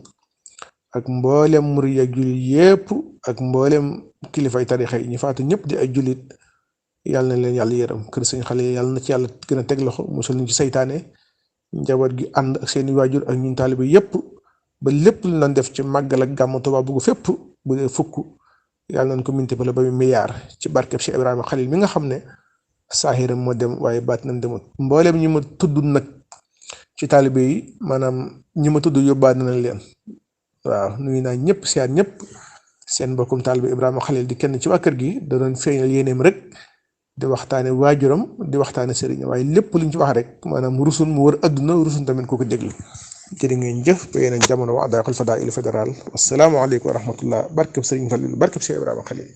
ak mboolem murid ak jullit yépp ak mboolem kilifay tarixa yi ñu faatu ñëpp di ay jullit yàlla na leen yàlla yërëm kër Sëñ Xale yàlla na ci yàlla gën a teg loxo musal ñu ci saytaane njaboot gi ànd ak seeni waajur ak ñun taalibe yépp ba lépp lu nan def ci màggal ak gàmmu Tuubaa bugg fépp bu dee fukk yàlla nañ ko multiplier ba mu milliard ci barkeb Cheikh Ibrahima Khalil mi nga xam ne saahiram moo dem waaye baat nañ demut mboolem ñi ma tudd nag ci taalibe yi maanaam ñi ma tudd yóbbaat nañ leen waaw nuyu naa ñëpp siyaar ñëpp seen mbokkum taalibe Ibrahima Khalil di kenn ci waa kër gi da doon feeñal yéeneem rek di waxtaane waajuram di waxtaane sëriñ waaye lépp luñ ci wax rek maanaam rusul mu wër adduna rusul tamit ko ko déglu jërë ngeen jëf ba yeneen jamono wa adaaxul fadaa'il fédéral wassalaamu aleykum wa rahmatullah barkeb sëriñ Fallu barkeb Cheikh Ibrahima Khalil